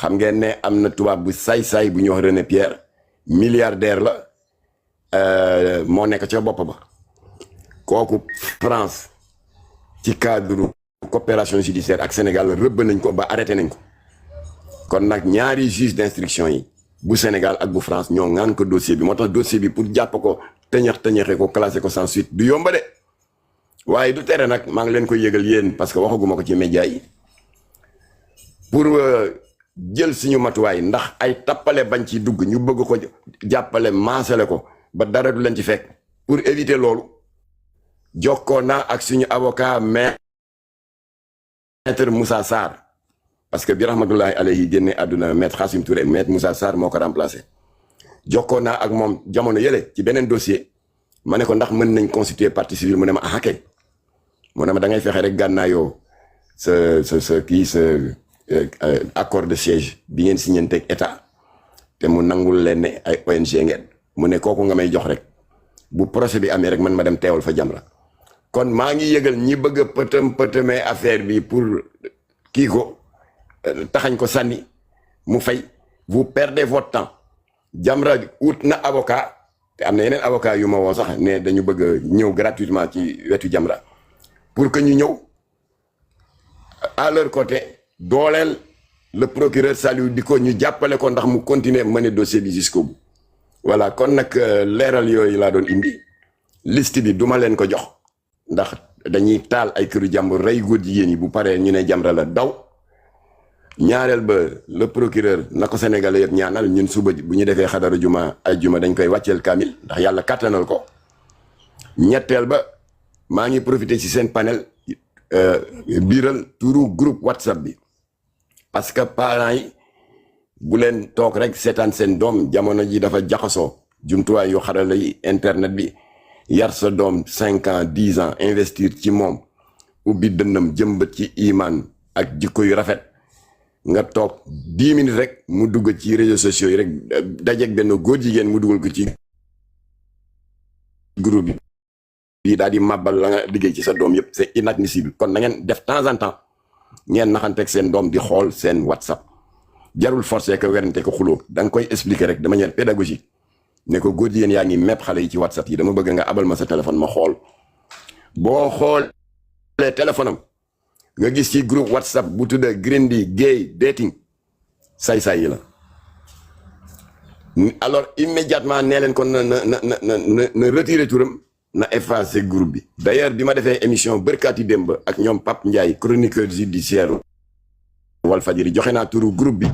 xam ngeen ne am na tubaab bu saay-saay bu ñuy wax René Pierre milliardaire la moo nekk ca bopp ba kooku France ci cadre coopération judiciaire ak Sénégal rëbb nañ ko ba arrêté nañ ko kon nag ñaari juge d'instruction yi bu Sénégal ak bu France ñoo ŋaan ko dossier bi moo tax dossier bi pour jàpp ko tëñaxe ko classé ko sans suite du yomba de waaye du tere nag maa ngi leen koy yëgal yéen parce que waxaguma ko ci média yi pour jël suñu matuwaay ndax ay tappale bañ ci dugg ñu bëgg ko jàppale maasale ko ba dara du leen ci fekk pour éviter loolu jokkoo naa ak suñu avocat maître Moussa Sarr parce que bi rahmatullahi alayhi génne àdduna maître Khassim Touré maître Moussa Sarr moo ko remplacé jokkoo naa ak moom jamono yële ci beneen dossier ma ne ko ndax mën nañ constituer partie civile mu ne ma ah kay mu ne ma da ngay fexe rek gànnaayoo sa accord de siège bi ngeen signanteeg état te mu nangul leen ne ay ONG ngeen mu ne kooku nga may jox rek bu procès bi amee rek man ma dem teewal fa Jamra kon maa ngi yëgal ñi bëgg a pëtëmee affaire bi pour kii ko taxañ ko sànni mu fay vous perdez votre temps Jamra ut na avocat te am na yeneen avocat yu ma woo sax ne dañu bëgg a ñëw gratuitement ci wetu Jamra pour que ñu ñëw à leur côté dooleel le procureur Saliou Dicko ñu jàppale ko ndax mu continuer mener dossier bi jusqu'au bout voilà kon nag leeral yooyu laa doon indi liste bi duma leen ko jox ndax dañuy taal ay këru jàmbur rey góor jigéen yi bu paree ñu ne Jamra la daw ñaareel ba le procureur na ko sénégalais yëpp ñaanal ñun suba bu ñu defee xadara juma ay juma dañ koy wàcceel kaamil ndax yàlla kàttanal ko ñetteel ba maa ngi profité ci seen panel biiral turu groupe WhatsApp bi parce que parents yi bu leen toog rek seetaan seen doom jamono ji dafa jaxasoo jumtuwaay yu xarala yi internet bi yar sa doom 5 ans 10 ans investir ci moom ubbi dënnam jëmbat ci iman ak jikko yu rafet nga toog 10 minutes rek mu dugg ci réseaux sociaux yi rek dajeeg benn góor jigéen mu dugal ko ci groupe bi daal di màbbal la nga liggéey ci sa doom yëpp c'est inadmissible kon na ngeen def temps en temps ngeen naxanteeg seen doom di xool seen WhatsApp jarul forcé que werante ko xuloo da nga koy expliquer rek de manière pédagogique ne ko góor jigéen yaa ngi mepp xale yi ci WhatsApp yi dama bëgg nga abal ma sa téléphone ma xool boo xoolee téléphone am nga gis ci groupe WhatsApp bu tudd Grindr gay dating say-say yi la alors immédiatement nee leen kon na retirer turam na effacer groupe bi d'ailleurs bi ma defee émission bërkaati démb ak ñoom Pape Ndiaye chroniqueur judiciaire Walfadjri joxe naa turu groupe bi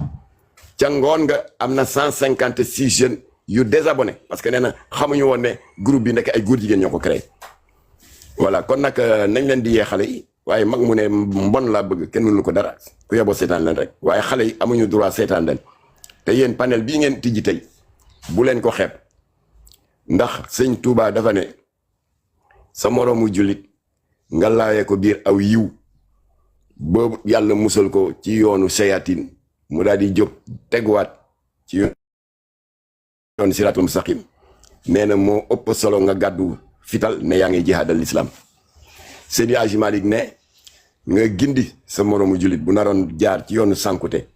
ca ngoon nga am na 156 jeunes yu désabonné parce que nee na xamuñu woon ne groupe bi nekk ay góor jigéen ñoo ko créé voilà kon nag nañ leen di yee xale yi waaye mag mu ne mbon laa bëgg kenn mënu ko dara ku yeboo seetaan leen rek waaye xale yi amuñu droit seetaan leen te yéen panel bii ngeen tijji tey bu leen ko xeeb ndax sëñ Touba dafa ne sa moroomu jullit nga laayee ko biir aw yiw boobu yàlla musal ko ci yoonu seyatin mu daal di jóg teguwaat ci yoonu siraatul mustaqim nee na moo ëpp solo nga gàddu fital ne yaa ngi jihaadal l'islam Seydi Hadji Malick ne nga gindi sa moroomu jullit bu naroon jaar ci yoonu sankute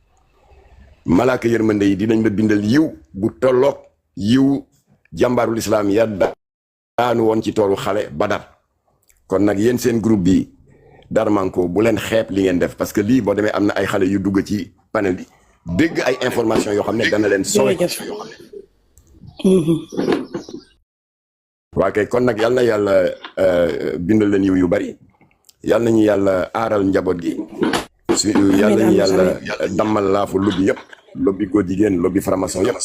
malaaka yërmande yi dinañ la bindal yiw bu tolloog yiw jàmbaarul islam ya daanu woon ci toolu xale Badar kon nag yéen seen groupe bi Darmanko bu leen xeeb li ngeen def parce que lii boo demee am na ay xale yu dugg ci panel bi dégg ay information yoo xam ne dana leen sowe waa kay kon nag yal na yàlla bindal leen yiw yu bari yal nañu yàlla aaral njaboot gi su yal nañu yàlla dammal laafu lobby yëpp lobby góor jigéen lobby franc-maçon yëpp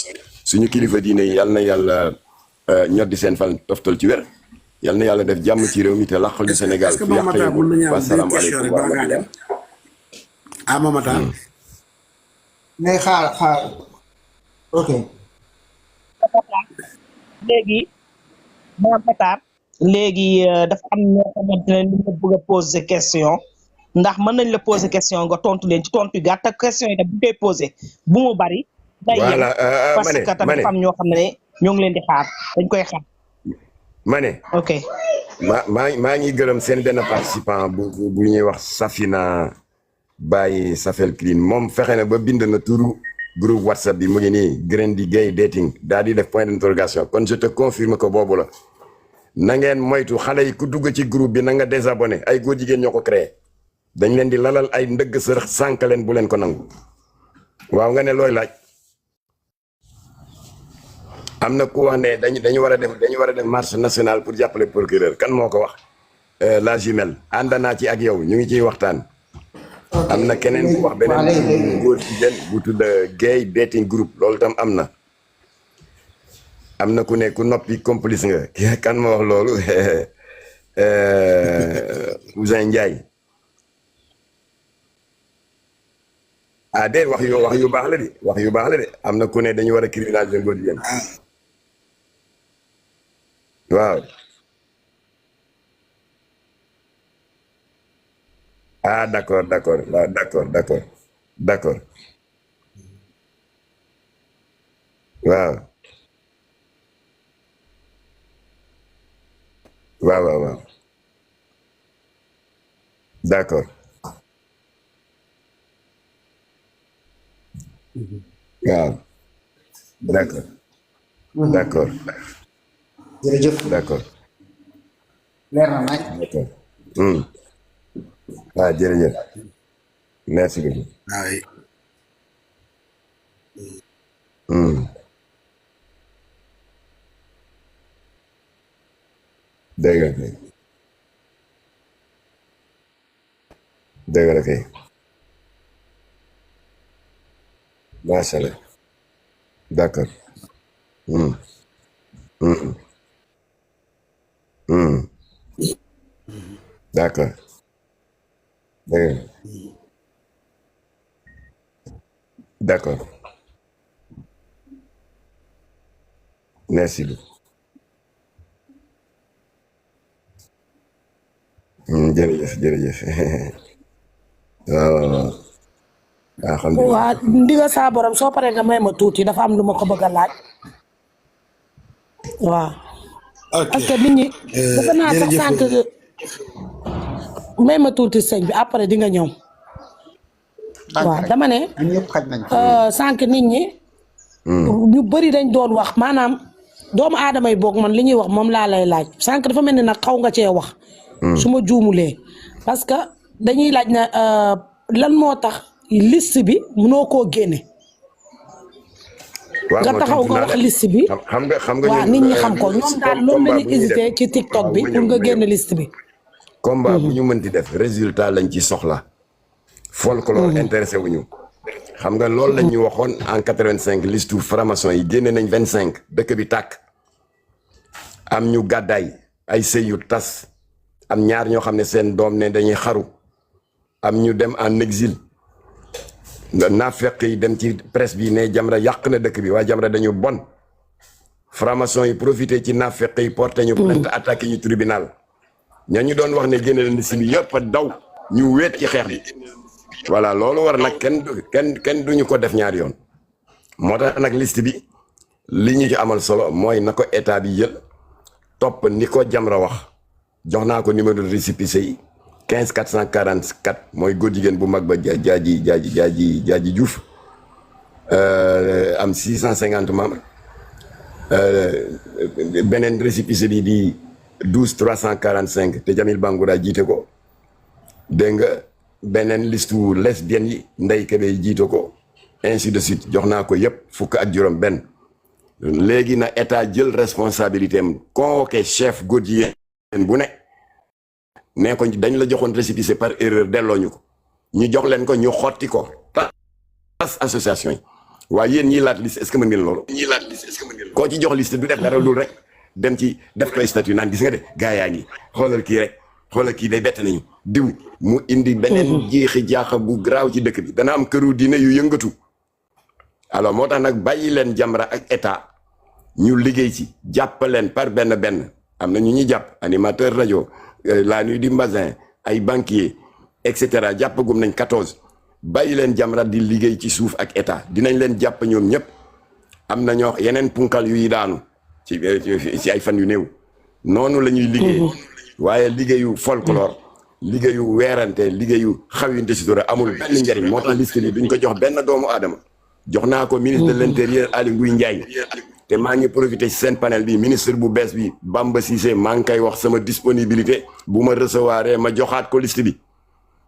suñu kilifa diine yi yal na yàlla ñoddi seen fan toftal ci wér yal na yàlla def jàmm ci réew mi te laqal du Sénégal fi yàq wa salaamu aleykum wa rahmatulah ah Mamata ngay xaar ok léegi maa Matar léegi dafa am ñoo xamante ne li nga bëgg a poser question ndax mën nañ la poser question nga tontu leen ci tontu gàtt ak question yi nag bu koy poser bu mu bari day yem parce que tamit dafa am ñoo xam ne ñoo ngi leen di xaar dañ koy xaar ma ne ok maa ngi gërëm seen benn participant bu ñuy wax Safina bàyyi Safel Clean moom fexe na ba bind na turu groupe WhatsApp bi mu ngi nii Grendy Gay Dating daal di def point d'interrogation kon je te confirme que boobu la na ngeen moytu xale yi ku dugg ci groupe bi na nga désabonné ay góor jigéen ñoo ko créé dañ leen di lalal ay ndëgg sërëx sànk leen bu leen ko nangu waaw nga ne looy laaj am na ku wax ne dañu war a def marche nationale pour jàppale procureur kan moo ko wax la jumelle ànd naa ci ak yow ñu ngi ciy waxtaan am na keneen ku wax beneen góor jigéen bu tudd Gay Dating Group loolu tam am na ku ne ku noppi complice nga kan ma wax loolu Ousin Ndiaye ah de wax yu baax la de am na ku ne dañu war a criminaliser góor jigéen waaw ah d'accord waaw d'accord waaw d'accord waaw d'accord jërëjëf d'accord leer na naaj d'accord ah jërëjëf merci beaucoup waaw dëgg la kay macha allah d'accord d'accord dëgg d'accord merci beaucoup jërëjëf waaw alhamdulilah waa ndiga saa borom soo paree nga may ma tuuti dafa am lu ma ko bëgg a laaj waaw parce que nit ñi dafa naa sax sànq may ma tuuti sëñ bi après di nga ñëw waaw dama ne sànq nit ñi ñu bëri dañ doon wax maanaam doomu aadama yi boog man li ñuy wax moom laa lay laaj sànq dafa mel ni nag xaw nga cee wax su ma juumulee parce que dañuy laaj na lan moo tax liste bi mënoo koo génne nga taxaw nga wax liste bi xam nga waaw nit ñi xam ko ñoom daal loolu la ñu hésité ci TikTok bi pour nga génne liste bi combat bu ñu mënti def résultat lañ ci soxla folklore intéressé wuñu xam nga loolu lañ ñu waxoon en 85 liste franc-maçon yi génne nañ 25 dëkk bi tàkk am ñu gàddaay ay sëy yu tas am ñaar ñoo xam ne seen doom ne dañuy xaru am ñu dem en exil naafeq yi dem ci presse bi ne Jamra yàq na dëkk bi waaye Jamra dañu bon franc-maçon yi profité ci naafeq yi porté ñu plainte attaqué ñu tribunal ña ñu doon wax ne génne leen liste bi yëpp a daw ñu wéet ci xeex bi voilà loolu war nag kenn duñu ko def ñaari yoon moo tax nag liste bi li ñu ci amal solo mooy na ko état bi jël topp ni ko Jamra wax jox naa ko numéro de récépissé yi 15 444 mooy góor jigéen bu mag ba jaaji Diouf am 650 membres beneen récépissé bi di 12 345 te Jamil Bangoura jiite ko dégg nga beneen listu lesbiennes yi Ndey Kebe jiite ko ainsi de suite jox naa ko yëpp fukk ak juróom benn léegi na état jël responsabilité am convoqué chef góor jigéen bu ne ko dañ la joxoon récépissé par erreur delloo ñu ko ñu jox leen ko ñu xotti ko tas association yi waaye yéen ñiy laat liste est-ce que mën ngeen loolu koo ci jox liste du def dara dul rek dem ci def koy statut naan gis nga de gaa yaa ngi xoolal kii rek xoolal kii day bett nañu diw mu indi beneen jeexi jaaxa bu garaaw ci dëkk bi dana am këru diine yu yëngatu alors moo tax nag bàyyi leen Jamra ak état ñu liggéey ci jàppaleen par benn am na ñu ñuy jàpp animateur rajo la nuit du Mbazin ay banquier et cetera jàppagum nañ 14 bàyyi leen Jamra di liggéey ci suuf ak état dinañ leen jàpp ñoom ñëpp am na ñoo yeneen punkal yuy daanu ci ay fan yu néew noonu la ñuy liggéey waaye liggéeyu folklore liggéeyu weerante liggéeyu xawinte si tura amul benn njariñ moo tax liste bi duñ ko jox benn doomu aadama jox naa ko ministre de l'intérieur Aly Ngouille Ndiaye te maa ngi profité ci seen panel bi ministre bu bees bi Bamba Cissé maa ngi koy wax sama disponibilité bu ma recevoir ma joxaat ko liste bi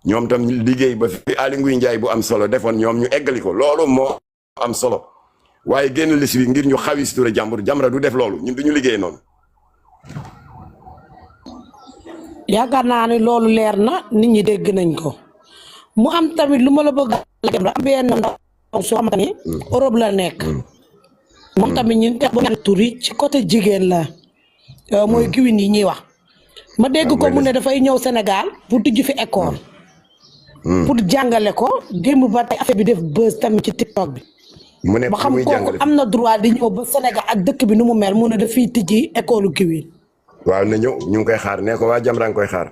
ñoom tam liggéey ba fi Aly Ngouille Ndiaye bu am solo defoon ñoom ñu eggali ko loolu moo am solo waaye génn liste bi ngir ñu xawi si tura jàmbur Jamra du def loolu ñun duñu liggéey noonu. yaakaar naa ne loolu leer na nit ñi dégg nañ ko mu am tamit lu ma la bëgg am benn ndaw soo xamante ni Europe la nekk moom tamit ñu tex ba turi ci côté jigéen la mooy giwin yi ñuy wax ma dégg ko mu ne dafay ñëw Sénégal pour tijji fi école pour jàngale ko démb ba tey affaire bi def buzz tamit ci TikTok bi mu ne ba xam kooku am na droit di ñëw ba Sénégal ak dëkk bi nu mu mel mu ne dafay tijji école giwin waaw na ñëw ñu ngi koy xaar nee ko waa Jamra ngi koy xaar.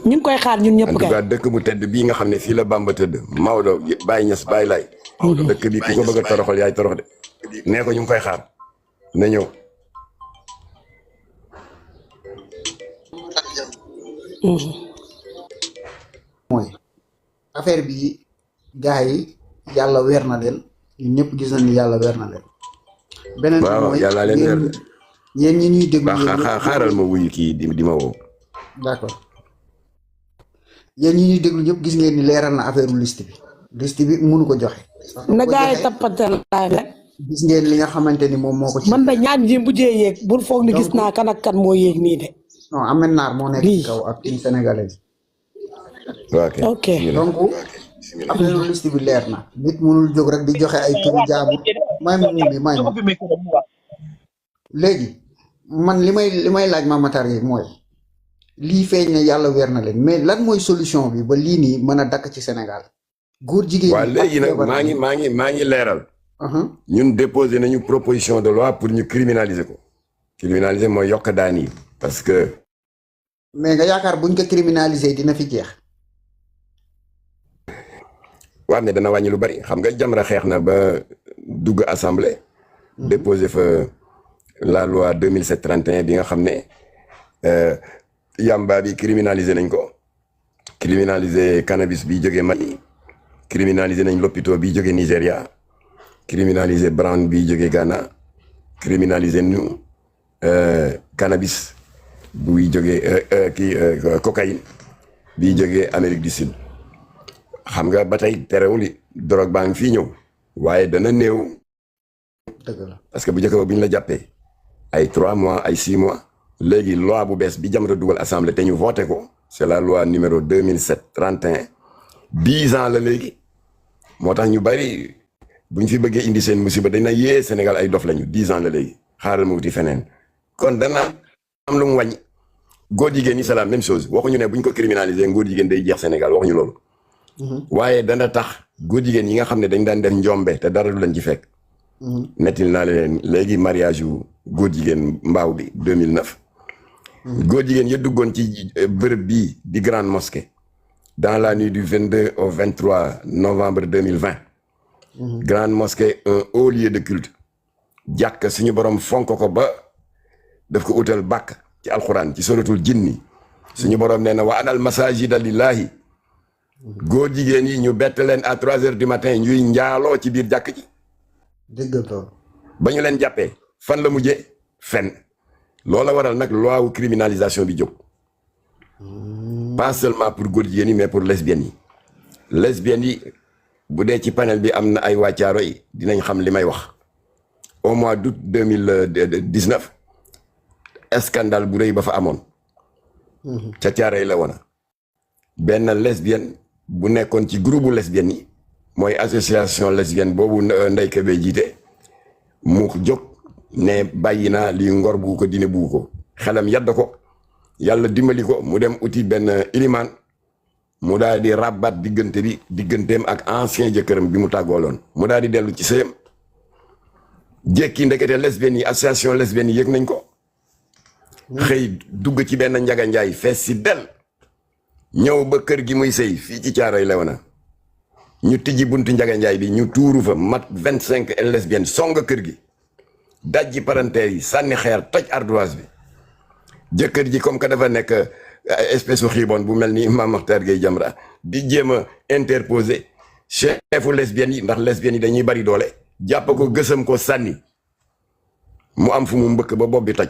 ñu ngi koy xaar ñun ñëpp en tout cas dëkk bu tedd bii nga xam ne fii la Bamba tëdd Maodo Baye Niass Baye Laye. dëkk bi ku ko bëgg a toroxal yaay torox de. nee ko ñu ngi koy xaar na ñëw. mooy affaire bi gars yi yàlla weer na leen ñun ñëpp gis nañ ni yàlla weer na leen. beneen bi mooy yàlla leen weer de. yéen ñi ñuy déglu xaaral ma wuyu kii di ma woo. d'accord yéen ñi ñuy déglu ñëpp gis ngeen ni leeral na affaire liste bi mënu ko joxe. na gaa yi tappatal rek. gis ngeen li nga xamante ni moom moo ko ci. man da ñaan ji mujjee yéeg bul foog ni gis naa kan ak kan moo yéeg nii de. non Ameth Nar moo nekk ci kaw ak team sénégalais. ok donc affaire liste bi leer na. nit mënul jóg rek di joxe ay turu jaabu. may ma léegi man li may laaj Mame Matar yi mooy lii feeñ ne yàlla weer na leen mais lan mooy solution bi ba lii nii mën a dakk ci Sénégal. góor jigéen waaw léegi nag maa ngi leeral. ñun déposé nañu proposition de loi pour ñu criminaliser ko. criminaliser mooy yokk daan yi parce que. mais nga yaakaar buñ ko criminaliser dina fi jeex. waaw mais dana wàññi lu bari xam nga Jamra xeex na ba dugg assemblée. déposé fa la loi 2007-31 bi nga xam ne yamba bi criminalisé nañ ko. criminalisé cannabis bi jógee Mali. criminalisé nañ lopito bi jógee Nigéria. criminalisé brown bi jógee Ghana. criminalisé ñu cannabis buy jógee cocaïne bi jógee Amérique du Sud. xam nga ba tey terewul drogue baa ngi fii ñëw waaye dana néew. dëgg la parce que bu njëkk ba bu ñu la jàppee ay 3 mois ay 6 mois léegi loi bu bees bi Jamra dugal assemblée te ñu voté ko c'est la loi numéro 2007-31 10 ans la léegi moo tax ñu bari bu ñu fi bëggee indi seen musiba dañ na yee Sénégal ay dof lañu 10 ans la léegi xaaral ma wuti feneen kon dana am lu mu wàññi. góor jigéen ñi c'est la même chose waxuñu ne bu ñu ko criminaliser góor jigéen day jeex Sénégal waxuñu loolu. waaye dana tax góor jigéen yi nga xam ne dañ daan def njombe te dara du leen ci fekk. nettil naa leen léegi mariage yu góor jigéen mbaaw bi 2009. góor jigéen ya duggoon ci bërëb bii di grande mosquée. dans la nuit du 22 au 23 novembre 2020. grande mosquée un haut lieu de culte. jàkk suñu borom fonk ko ba daf ko utal bàkk ci alxuraan ci suratul jinni suñu borom nee na wa anal masajida lillahi góor jigéen yi ñu bett leen à 3 heures du matin ñuy njaaloo ci biir jàkk ji. dëgg la ba ñu leen jàppee fan la mujjee fenn loola waral nag loi wu criminalisation bi jóg. pas seulement pour góor jigéen yi mais pour lesbiennes yi. lesbiennes yi bu dee ci panel bi am na ay wàccaaro yi dinañ xam li may wax. au mois d'août 2019 scandale bu rëy ba fa amoon. ca Caaroy la woon benn lesbienne bu nekkoon ci groupe lesbienne yi mooy association lesbienne boobu Ndeye Kébé jiite mu jóg ne bàyyi naa lii ngor bu ko dine bu ko xelam yadd ko yàlla dimbali ko mu dem uti benn ilimaan mu daal di rabat digganteem ak ancien jëkkëram bi mu tàggooloon mu daal di dellu ci sëyam jékki ndekete lesbiennes yi association lesbienne yi yëg nañ ko xëy dugg ci benn njaga njaay fees si del ñëw ba kër gi muy sëy fii ci Caaroy Léona ñu tijji buntu njaga njaay bi ñu tuuru fa mat 25 lesbiennes songa kër gi dajji parenteer yi sànni xeer toj ardoise bi jëkkër ji comme que dafa nekk espèce u xiibon bu mel ni Mame Mactar Gueye Jamra di jéem a interposer chefu lesbiennes yi ndax lesbiennes yi dañuy bari doole jàpp ko gësam ko sànni mu am fu mu mbëkk ba bopp bi toj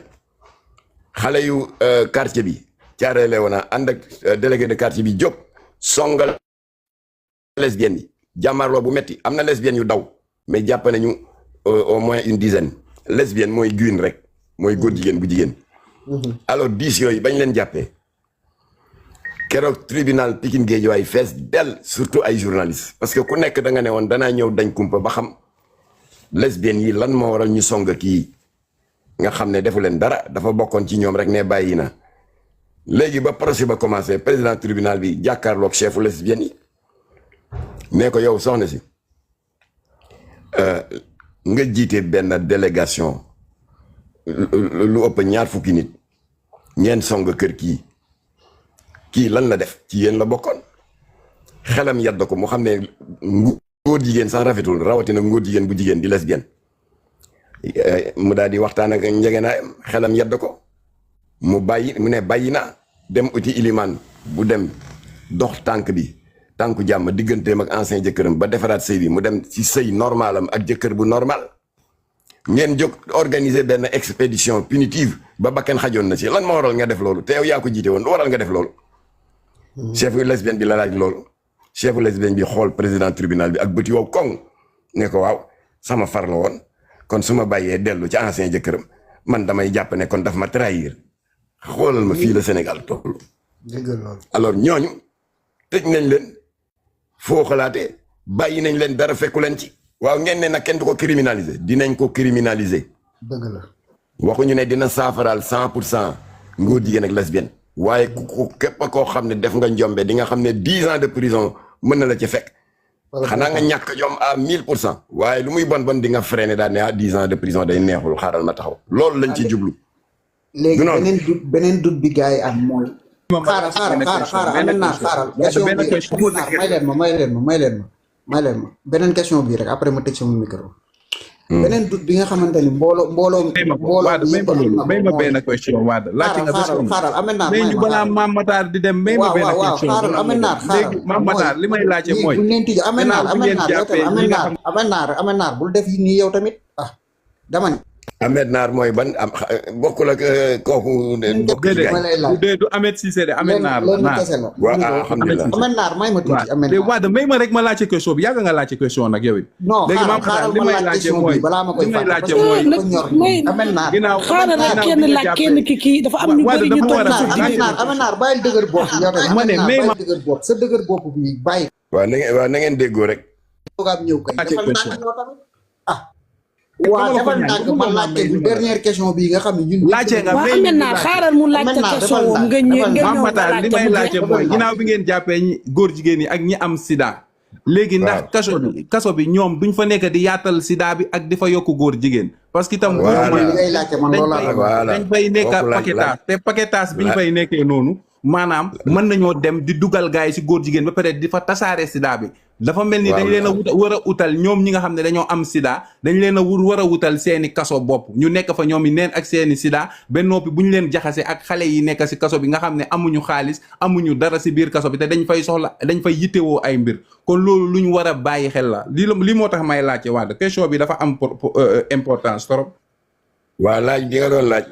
xale yu quartier bi Thiaroye Léona ànd ak délégué de quartier bi jóg songal lesbiennes yi jàmmarloo bu metti am na lesbiennes yu daw mais jàpp nañu au moins une dizaine lesbienne mooy guine rek mooy góor jigéen bu jigéen alors 10 yooyu bañ leen jàppee keroog tribunal Pikine Guédiawaye fees del surtout ay journalistes parce que ku nekk da nga ne woon danaa ñëw dañ kumpa ba xam lesbiennes yi lan moo waral ñu song kii nga xam ne defu leen dara dafa bokkoon ci ñoom rek ne bàyyi na léegi ba procès ba commencé président tribunal bi jàkkaarloog chefu lesbiennes yi ne ko yow soxna si nga jiite benn délégation lu ëpp ñaar fukki nit ñeen song kër kii lan la def ci yéen la bokkoon xelam yadda ko mu xam ne ngóor jigéen sax rafetul rawatina ngóor jigéen bu jigéen di lesbienne mu daal di waxtaan ak njegeenaayam xelam yadda ko mu ne bàyyi na dem uti ilimaan bu dem dox tànku jàmm digganteem ak ancien jëkkëram ba defaraat sëy bi mu dem ci sëy normalam ak jëkkër bu normal ngeen jóg organiser benn expédition punitive ba bakkan xajoon na ci lan moo waral nga def loolu te yow yaa ko jiite woon lu waral nga def loolu chefu lesbienne bi la laaj loolu chefu lesbienne bi xool président tribunal bi ak bëti wow koŋ ne ko waaw sama far la woon kon su ma bàyyee dellu ci ancien jëkkëram man damay jàpp ne kon daf ma trahir xoolal ma fii la Sénégal toll alors ñooñu tëj nañ leen foo xalaatee bàyyi nañ leen dara fekku leen ci waaw ngeen ne nag kenn du ko criminaliser dinañ ko criminaliser dëgg la waxuñu ne dina saafaraal 100% ngóor jigéen ak lesbienne waaye ku képp koo xam ne def nga njombe di nga xam ne 10 ans de prison mën na la ci fekk xanaa nga ñàkk jom à 1000%. waaye lu muy bon bon di nga freiné daal ne 10 ans de prison day neexul xaaral ma taxaw loolu lañ ci jublu. léegi beneen dut bi gars yi am mooy. xaaral amen naa xaaral may leen ma beneen question bii rek après ma tëj sama micro. beneen dut bi nga xamante ni mbooloo may ma benn question Wade laajte nga xaaral amen naa mais ñu balaa Mame Mactar di dem may ma benn question xaaral amen naa léegi Mame Mactar li may laajte mooy bu leen tijji amen naar bul def yi nii yow tamit dama ni Ahmed Naar mooy ban am bokkul ak kooku. du Ahmed Cissé de Ahmed Naar la. waaw alhamdulilah Ahmed Naar may ma tuuti Ahmed Naar. Wade may ma rek ma laajte question bi yàgg nga laajte question nag yow it. non xaaral li may laajte mooy balaa ma koy laajte mooy Ahmed Naar. xaaral rek kenn laaj kenn kii dafa am ñu bëri ñu toog Ahmed Naar bàyyil dëgër bopp yow tamit. ma ne may ma dëgër bopp sa dëgër bopp bi bàyyi. waaw na ngeen déggoo rek. toogaam ñëw kay dafa naan ñoo tamit waaw defal ndànk man laajte bu dernière question bii nga xam ne ñun. laajte nga mais Ahmed Naar xaaral mu laajte question woon nga ñëw Mame Mactar li may laajte mooy ginnaaw bi ngeen jàppee ñi góor jigéen ñi ak ñi am sida. léegi ndax kaso bi ñoom duñ fa nekk di yaatal sida bi ak di fa yokk góor jigéen. parce que itam dañ fay nekk paquetage te paquetage bi ñu fay nekkee noonu. maanaam mën nañoo dem di dugal gars yi si góor jigéen ba pare di fa tasaare sida bi. dafa mel ni dañ leen a war a utal ñoom ñi nga xam ne dañoo am sida dañ leen a war a wutal seeni kaso bopp ñu nekk fa ñoom yi neen ak seeni sida ba noppi bu ñu leen jaxase ak xale yi nekk si kaso bi nga xam ne amuñu xaalis amuñu dara si biir kaso bi te dañ fay yittewoo ay mbir kon loolu lu ñu war a bàyyi xel la li moo tax may laajte Wade question bi dafa am importance trop. waaw laaj bi nga doon laaj.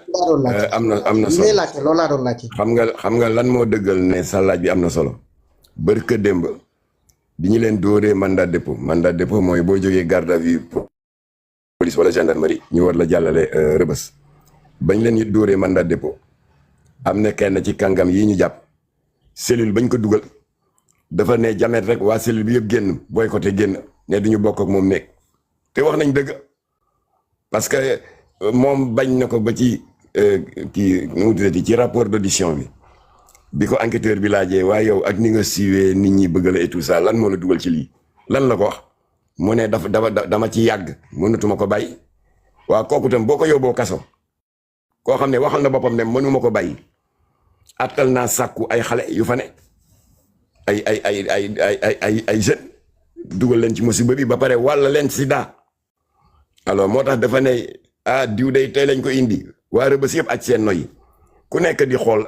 am na solo loolu laa doon laajte. xam nga lan moo dëggal ne sa laaj bi am na solo barka démb bi ñu leen dóoree mandat dépôt mooy boo jógee garde à vue police wala gendarmerie ñu war la jàllale rëbës bañ leen it dóoree mandat dépôt am na kenn ci kàngam yi ñu jàpp cellule bañ ko dugal dafa ne jamet rek waa cellule bi yëpp génn boycotté génn ne duñu bokk ak moom nekk te wax nañ dëgg parce que moom bañ na ko ba ci kii nu mu tuddati ci rapport d'audition bi ko enquêteur bi laajee waaye yow ak ni nga siiwee nit ñi bëgg la et tout ça lan moo la dugal ci lii lan la ko wax mu ne dama ci yàgg mënatuma ko bàyyi waaw kooku tam boo ko yóbboo kaso koo xam ne waxal na boppam ne mënuma ko bàyyi attal naa sàkku ay xale yu fa ne ay jeunes dugal leen ci musiba bi ba pare wàll leen sida alors moo tax dafa ne diw day tey lañ ko indi waa Rebeuss yëpp aj seen noy ku nekk di xool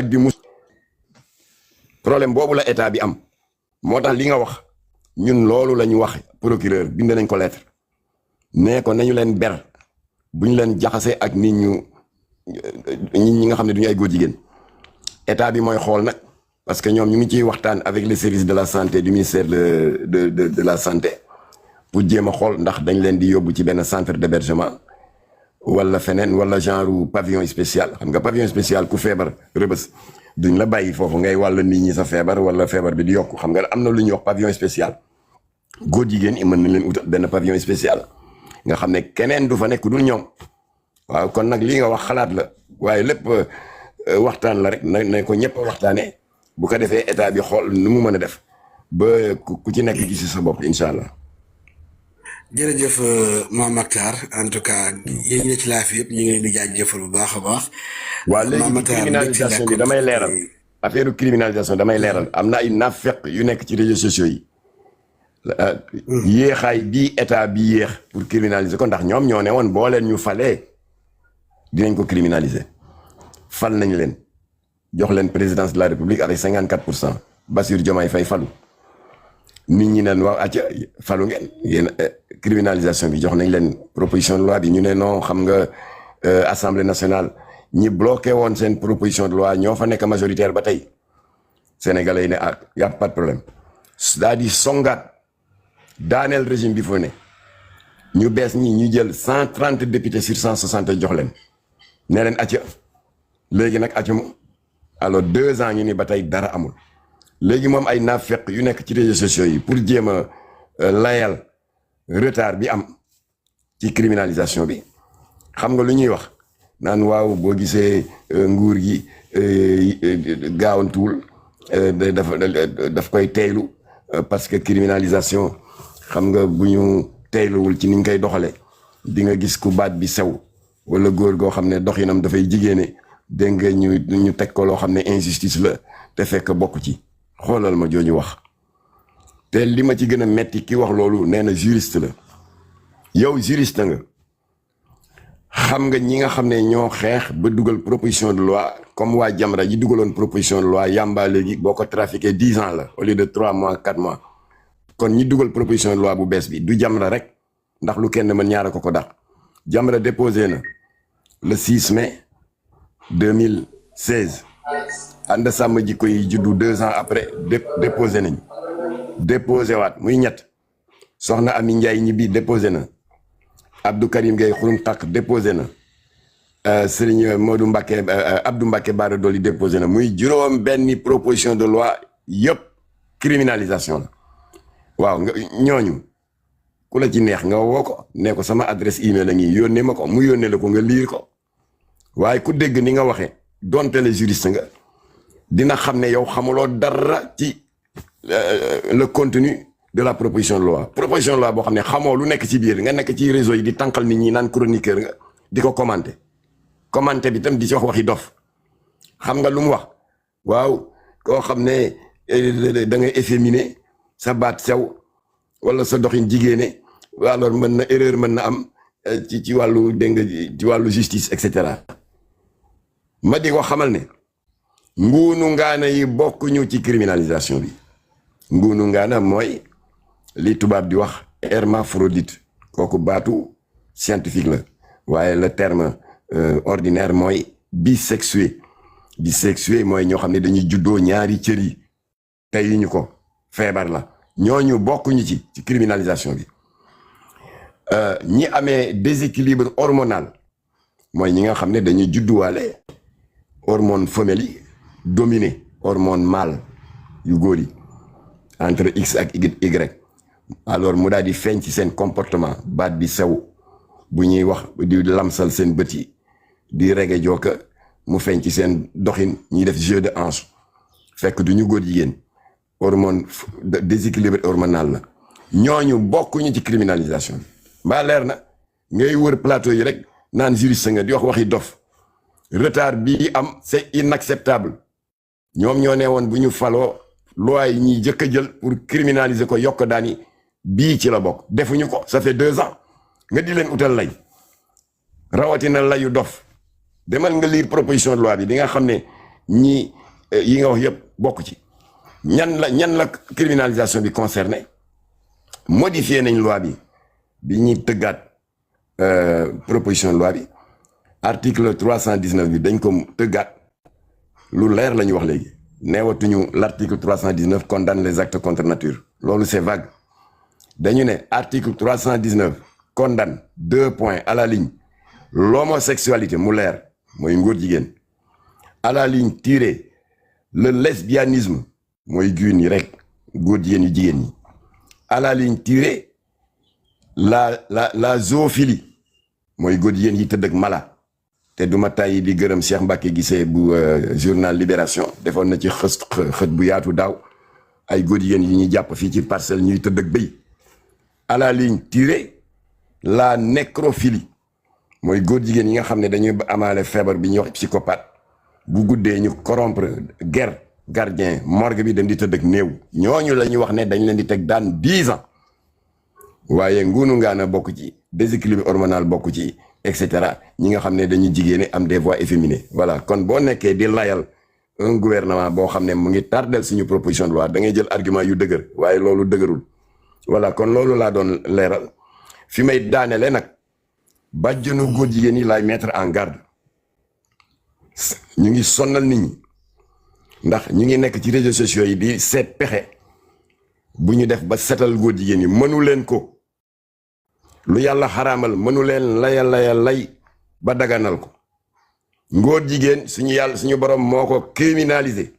bi problème boobu la état bi am moo tax li nga wax ñun loolu la ñu wax procureur bind nañ ko lettre nee ko nañu leen ber bu ñu leen jaxase ak nit ñi nga xam ne duñu ay góor jigéen état bi mooy xool nag parce que ñoom ñu ngi ciy waxtaan avec les services de la santé du ministère de la santé pour jéem a xool ndax dañ leen di yóbbu ci benn centre d'hébergement wala feneen wala genre pavillon spécial xam nga pavillon spécial ku feebar rëbës duñ la bàyyi foofu ngay wàll nit ñi sa feebar wala feebar bi di yokku xam nga am na lu ñuy wax pavillon spécial góor jigéen yi mën nañ leen utal benn pavillon spécial nga xam ne keneen du fa nekk dul ñoom waaw kon nag lii nga wax xalaat la waaye lépp waxtaan la rek na ko ñëpp waxtaanee bu ko defee état bi xool nu mu mën a def ba ku ci nekk gis sa bopp incha allah. jërëjëf Mame Mactar en tout cas yéen ñi ci laaf yëpp ñu ngi leen di jaajëfal bu baax a baax. waaw léegi criminalisation bi damay leeral affaire criminalisation damay leeral am na ay naafeq yu nekk ci réseaux sociaux yi. yéexaay bii état bi yéex pour criminaliser ko ndax ñoom ñoo ne woon boo leen ñu falee dinañ ko criminaliser fal nañ leen jox leen présidence de la république avec 54%. Bassirou Diomaye Faye falu nit ñi neen waaw acca falu ngeen yéen criminalisation bi jox nañ leen proposition de loi bi ñu ne non xam nga assemblée nationale ñi bloqué woon seen proposition de loi ñoo fa nekk majoritaire ba tey sénégalais yi ne ah y a pas de problème c'est-à-dire songaat daaneel régime bi foo ne ñu bees ñi ñu jël 130 députés sur 160 jox leen ne leen acca léegi nag acca mu alors 2 ans ñu ni ba tey dara amul léegi moom ay naafeq yu nekk ci réseaux sociaux yi pour jéem a layal retard bi am ci criminalisation bi xam nga lu ñuy wax naan waaw boo gisee nguur gi gaawantuwul daf koy teylu parce que criminalisation xam nga bu ñu teyluwul ci niñ koy doxale di nga gis ku baat bi sew wala góor goo xam ne doxinam dafay jigéene dégg nga ñu teg ko loo xam ne injustice la te fekk bokk ci xoolal ma jooju wax te li ma ci gën a metti ki wax loolu nee na juriste la yow juriste nga xam nga ñi nga xam ne ñoo xeex ba dugal proposition de loi comme waa Jamra ji dugaloon proposition de loi yamba léegi boo ko trafiqué 10 ans la au lieu de 3 mois 4 mois kon ñi dugal proposition de loi bu bees bi du Jamra rek ndax lu kenn mën ñaara ko dàq Jamra déposé na le 6 mai 2016 ànd sàmm jikko yi juddu 2 ans après déposé nañ déposé waat muy ñett soxna Ami Ndiaye ñibbi déposé na Abdou Karim Gueye xurum taq déposé na Serigne Modou Mbacké Abdou Mbacké Bara Dolly déposé na muy juróom benni proposition de loi yëpp criminalisation la waaw nga ñooñu ku la ci neex nga woo ko ne ko sama adresse email a ngi yónnee ma ko mu yónnee la ko nga liir ko waaye ku dégg ni nga waxee donte le juriste nga dina xam ne yow xamuloo dara ci le contenu de la proposition de loi boo xam ne xamoo lu nekk ci biir nga nekk ci réseau yi di tànqal nit ñi naan chroniqueur nga di ko commenter bi tam di ci waxi dof xam nga lu mu wax waaw koo xam ne da ngay efféminé sa baat sew wala sa doxin jigéene alors mën na erreur mën na am ci wàllu dégg nga ci wàllu justice et cetera ma di ko xamal ne nguunu ngaana yi bokkuñu ci criminalisation bi nguunu ngaana mooy li tubaab di wax hermaphrodite kooku baatu scientifique la waaye le terme ordinaire mooy bisexué mooy ñoo xam ne dañuy juddoo ñaari cër yi tey ñu ko feebar la ñooñu bokkuñu ci criminalisation bi ñi amee déséquilibre hormonal mooy ñi nga xam ne dañuy judduwaale hormone femelle yi dominé hormone mâle yu góor yi entre X ak Y alors mu daal di feeñ ci seen comportement baat bi sew bu ñuy wax di lamsal seen bët yi di rege jooka mu feeñ ci seen doxin ñuy def jeu de hanche fekk du ñu góor jigéen hormone déséquilibre hormonal la ñooñu bokkuñu ci criminalisation bi mbaa leer na ngay wër plateau yi rek naan juriste nga di wax waxi dof retard bii am c'est inacceptable ñoom ñoo ne woon bu ñu faloo loi yi ñuy jëkk a jël pour criminaliser ko yokk daani bii ci la bokk defuñu ko ça fait 2 ans nga di leen utal lay rawatina layu dof demal nga lire proposition de loi bi di nga xam ne ñi yi nga wax yëpp bokk ci ñan la criminalisation bi concerné modifié nañ loi bi ñuy tëggaat proposition de loi bi article 319 bi dañ ko tëggaat lu leer la ñu wax léegi neewatuñu l'article 319 condamne les actes contre nature loolu c'est vague dañu ne article 319 condamne 2 points à la ligne l'homosexualité mu leer mooy ngóor jigéen à la ligne tirée le lesbianisme mooy guun yi rek góor jigéen yu jigéen ñi à la ligne tirée la zoophilie mooy góor jigéen yi tëdd ak mala te duma tàyyi di gërëm Cheikh Mbacké Guissé bu journal Libération defoon na ci xët bu yaatu daaw ay góor jigéen yi ñuy jàpp fii ci parcelle ñuy tëdd ak bëy à la ligne tirée la nécrophilie mooy góor jigéen yi nga xam ne dañuy amaale feebar bi ñuy wax psychopathe bu guddee ñu corrompre gardien morgue bi dem di tëdd ak néew ñooñu la ñuy wax ne dañ leen di teg daan 10 ans waaye nguunu ngaana bokk ci déséquilibre hormonal bokk ci et cetera ñi nga xam ne dañuy jigéene am des voix efféminées voilà kon boo nekkee di layal un gouvernement boo xam ne mu ngi tardel suñu proposition de loi da ngay jël argument yu dëgër waaye loolu dëgërul voilà kon loolu laa doon leeral fi may daanele nag bàjjenu góor jigéen yi laay mettre en garde ñu ngi sonnal nit ñi ndax ñu ngi nekk ci réseaux sociaux yi di seet pexe bu ñu def ba setal góor jigéen yi mënu leen ko lu yàlla xaraamal mënu leen lay ba daganal ko ngóor jigéen suñu borom moo ko criminalisé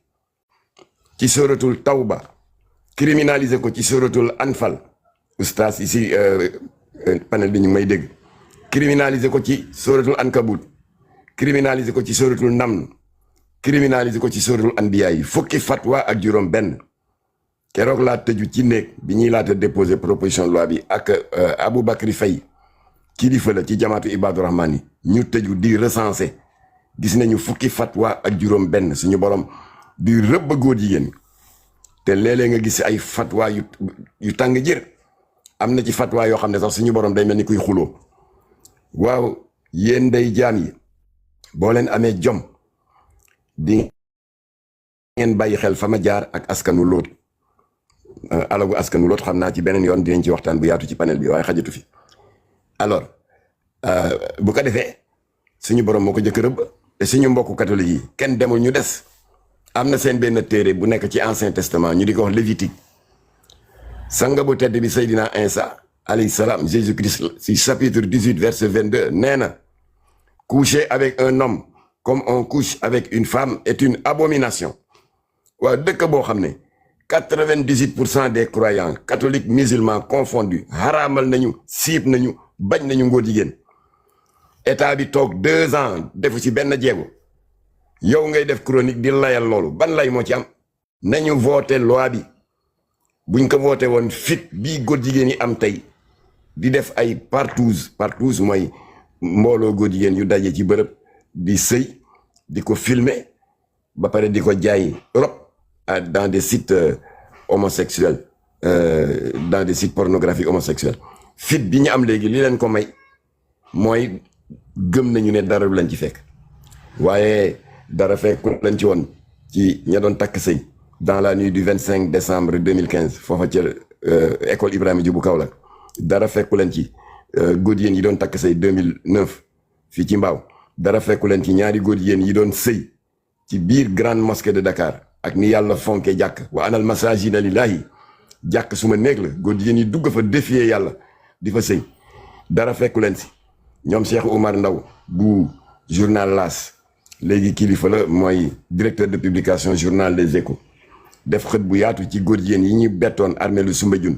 ci suratul tawba criminalisé ko ci suratul anfal oustaz ici panel bi ñu may dégg criminalisé ko ci suratul ankabut criminalisé ko ci suratul naml criminalisé ko ci suratul anbiya yi fukki fatwa ak juróom benn keroog laa tëju ci néeg bi ñuy laata déposé proposition de loi bi ak Aboubacry Faye kilifa la ci jamaatu Ibadu Rahman yi ñu tëju di recensé gis nañu fukki fatwa ak juróom benn suñu borom di rëbb góor jigéen te léeg-léeg nga gis ay fatwa yu tàng jër am na ci fatwa yoo xam ne sax suñu borom day mel ni kuy xuloo waaw yéen day jaam yi boo leen amee jom di ngeen bàyyi xel fa ma jaar ak askanu Lóot alagu askanu Lóot xam naa ci beneen yoon dinañ ci waxtaan bu yaatu ci panel bi waaye xajatu fi alors bu ko defee suñu borom moo ko jëkk rëbb te suñu mbokku catholique yi kenn demul ñu des am na seen benn téere bu nekk ci ancien testament ñu di ko wax Lévitique sanga bu tedd bi Seydina Isa alayhi salaam Jésus Christ si chapitre 18 verset 22 nee na coucher avec un homme comme on couche avec une femme est une abomination waaw dëkk boo xam ne 98% des croyants catholiques musulmans confondus xaraamal nañu siib nañu bañ nañu ngóor jigéen état bi toog 2 ans defu ci benn jéego yow ngay def chronique di layal loolu ban lay moo ci am nañu voté loi bi buñ ko voté woon fit bii góor jigéen yi am tey di def ay partous mooy mbooloo góor jigéen yu daje ci bërëb di sëy di ko filmer ba pare di ko jaay Europe dans des sites homosexuels dans des sites pornographiques homosexuels fit bi ñu am léegi li leen ko may mooy gëm nañu ne dara du lañ ci fekk waaye dara fekku lañ ci woon ci ña doon takk sëy dans la nuit du 25 décembre 2015 foofa ca école Ibrahima Diouf bu Kaolack dara fekku leen ci góor jigéen yi doon takk sëy 2009 fii ci Mbaaw dara fekku leen ci ñaari góor jigéen yi doon sëy ci biir grande mosquée de Dakar ak ni yàlla fonke jàkk wa anal masajida lillahi jàkk suma néeg la góor jigéen yi dugg fa défier yàlla di fa sëy dara fekku leen si ñoom Cheikh Oumar Ndaw bu journal L'As léegi kilifa la mooy directeur de publication journal Les Échos def xët bu yaatu ci góor jigéen yi ñu bettoon armeelu Soumbédioune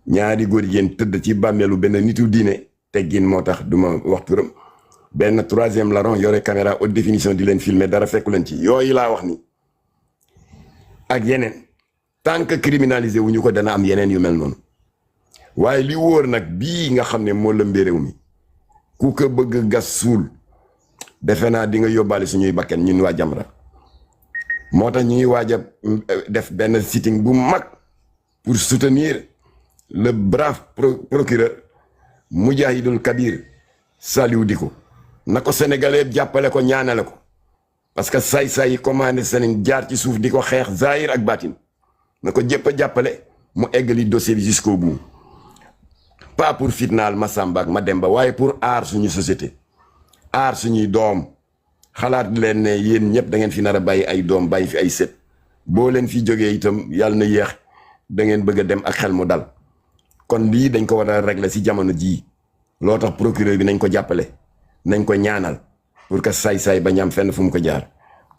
ñaari góor jigéen tëdd ci bàmmeelu benn nitu diine teggin moo tax duma wax turam benn 3e larron yore caméra haute définition di leen filmer dara fekku leen ci yooyu laa wax ni ak yeneen tant que criminalisé wu ñu ko dana am yeneen yu mel noonu waaye li wóor nag bii nga xam ne moo lëmbee réew mi ku ko bëgg gas suul defe naa di nga yóbbaale suñuy bakken ñun waa Jamra moo tax ñuy waaj a def benn sitting bu mag pour soutenir le brave procureur Moujahidul Kabir Saliou Diko na ko sénégalais jàppale ko ñaanale ko parce que saay-saay yi commandé seen jaar ci suuf di ko xeex zahir ak baatin na ko jëpp a jàppale mu eggali dossier bi jusqu'au bout pas pour fitnaal Massamba ak Mademba waaye pour aar suñu société aar suñuy doom xalaat leen ne yéen ñëpp da ngeen fi nar a bàyyi ay doom bàyyi fi ay sët boo leen fi jógee itam yàlla na yéex da ngeen bëgg a dem ak xel mu dal kon lii dañ ko war a régler si jamono jii loo tax procureur bi nañ ko jàppale nañ ko ñaanal pour que saay-saay bañ am fenn fu mu ko jaar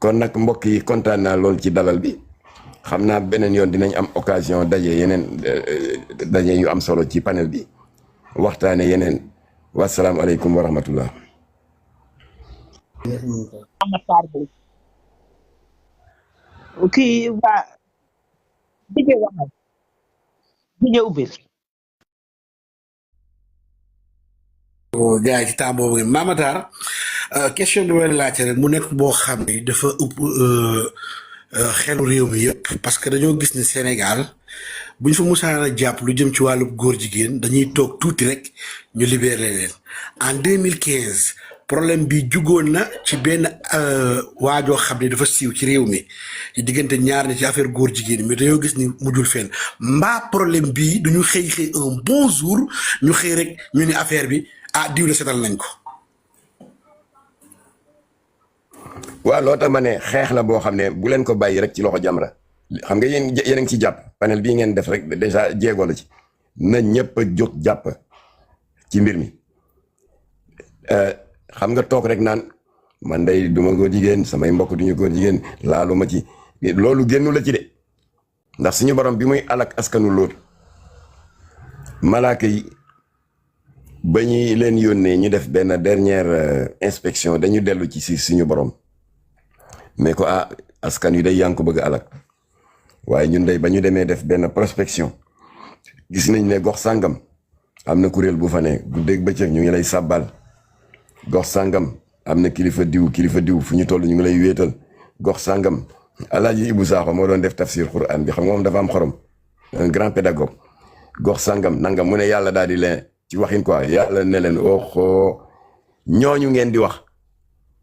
kon nag mbokk yi kontaan naa lool ci dalal bi xam naa beneen yoon dinañ am occasion daje yeneen daje yu am solo ci panel bi waxtaane yeneen wasalaamualeykum wa rahmatullah kii waa dige waxal dige ubbil gars yi ci temps boobu ngeen Mamatar question bi ma leen laajte rek mu nekk boo xam ne dafa ëpp xelu réew mi yëpp parce que dañoo gis ne Sénégal bu ñu fa musaan a jàpp lu jëm ci wàllu góor jigéen dañuy toog tuuti rek ñu libéré leen en 2015 problème bi jugoon na ci benn waajoo xam ne dafa siiw ci réew mi ci diggante ñaar ni ci affaire góor jigéen mais dañoo gis ni mujjul fenn mbaa problème bii duñu xëy un bon jour ñu xëy rek ñu ni affaire bi diw la setal nañ ko. waaw loo tax ma ne xeex la boo xam ne bu leen ko bàyyi rek ci loxo Jamra xam nga yéen a ngi ci jàpp panel bii ngeen def rek déjà jéego la ci na ñëpp a jóg jàpp ci mbir mi xam nga toog rek naan man day duma góor jigéen samay mbokk duñu góor jigéen laalu ma ci loolu génnu la ci de ndax suñu borom bi muy alak askanu Lóot malaaka yi ba ñuy leen yónnee ñu def benn dernière inspection dañu dellu ci si suñu borom mais ko askan wi day yaa ngi ko bëgg alak waaye ñun day ba ñu demee def benn prospection gis nañ ne gox sàngam am na kuréel bu fa ne guddeeg bëccëg ñu ngi lay sàbbal gox sàngam am na kilifa diw fu ñu toll ñu ngi lay wéetal gox sàngam Alaaji Ibu Saaxo moo doon def tafsir Quran bi xam nga moom dafa am xorom un grand pédagogue gox sàngam nangam mu ne yàlla daal di leen ci waxin quoi yàlla ne leen oxo ñooñu ngeen di wax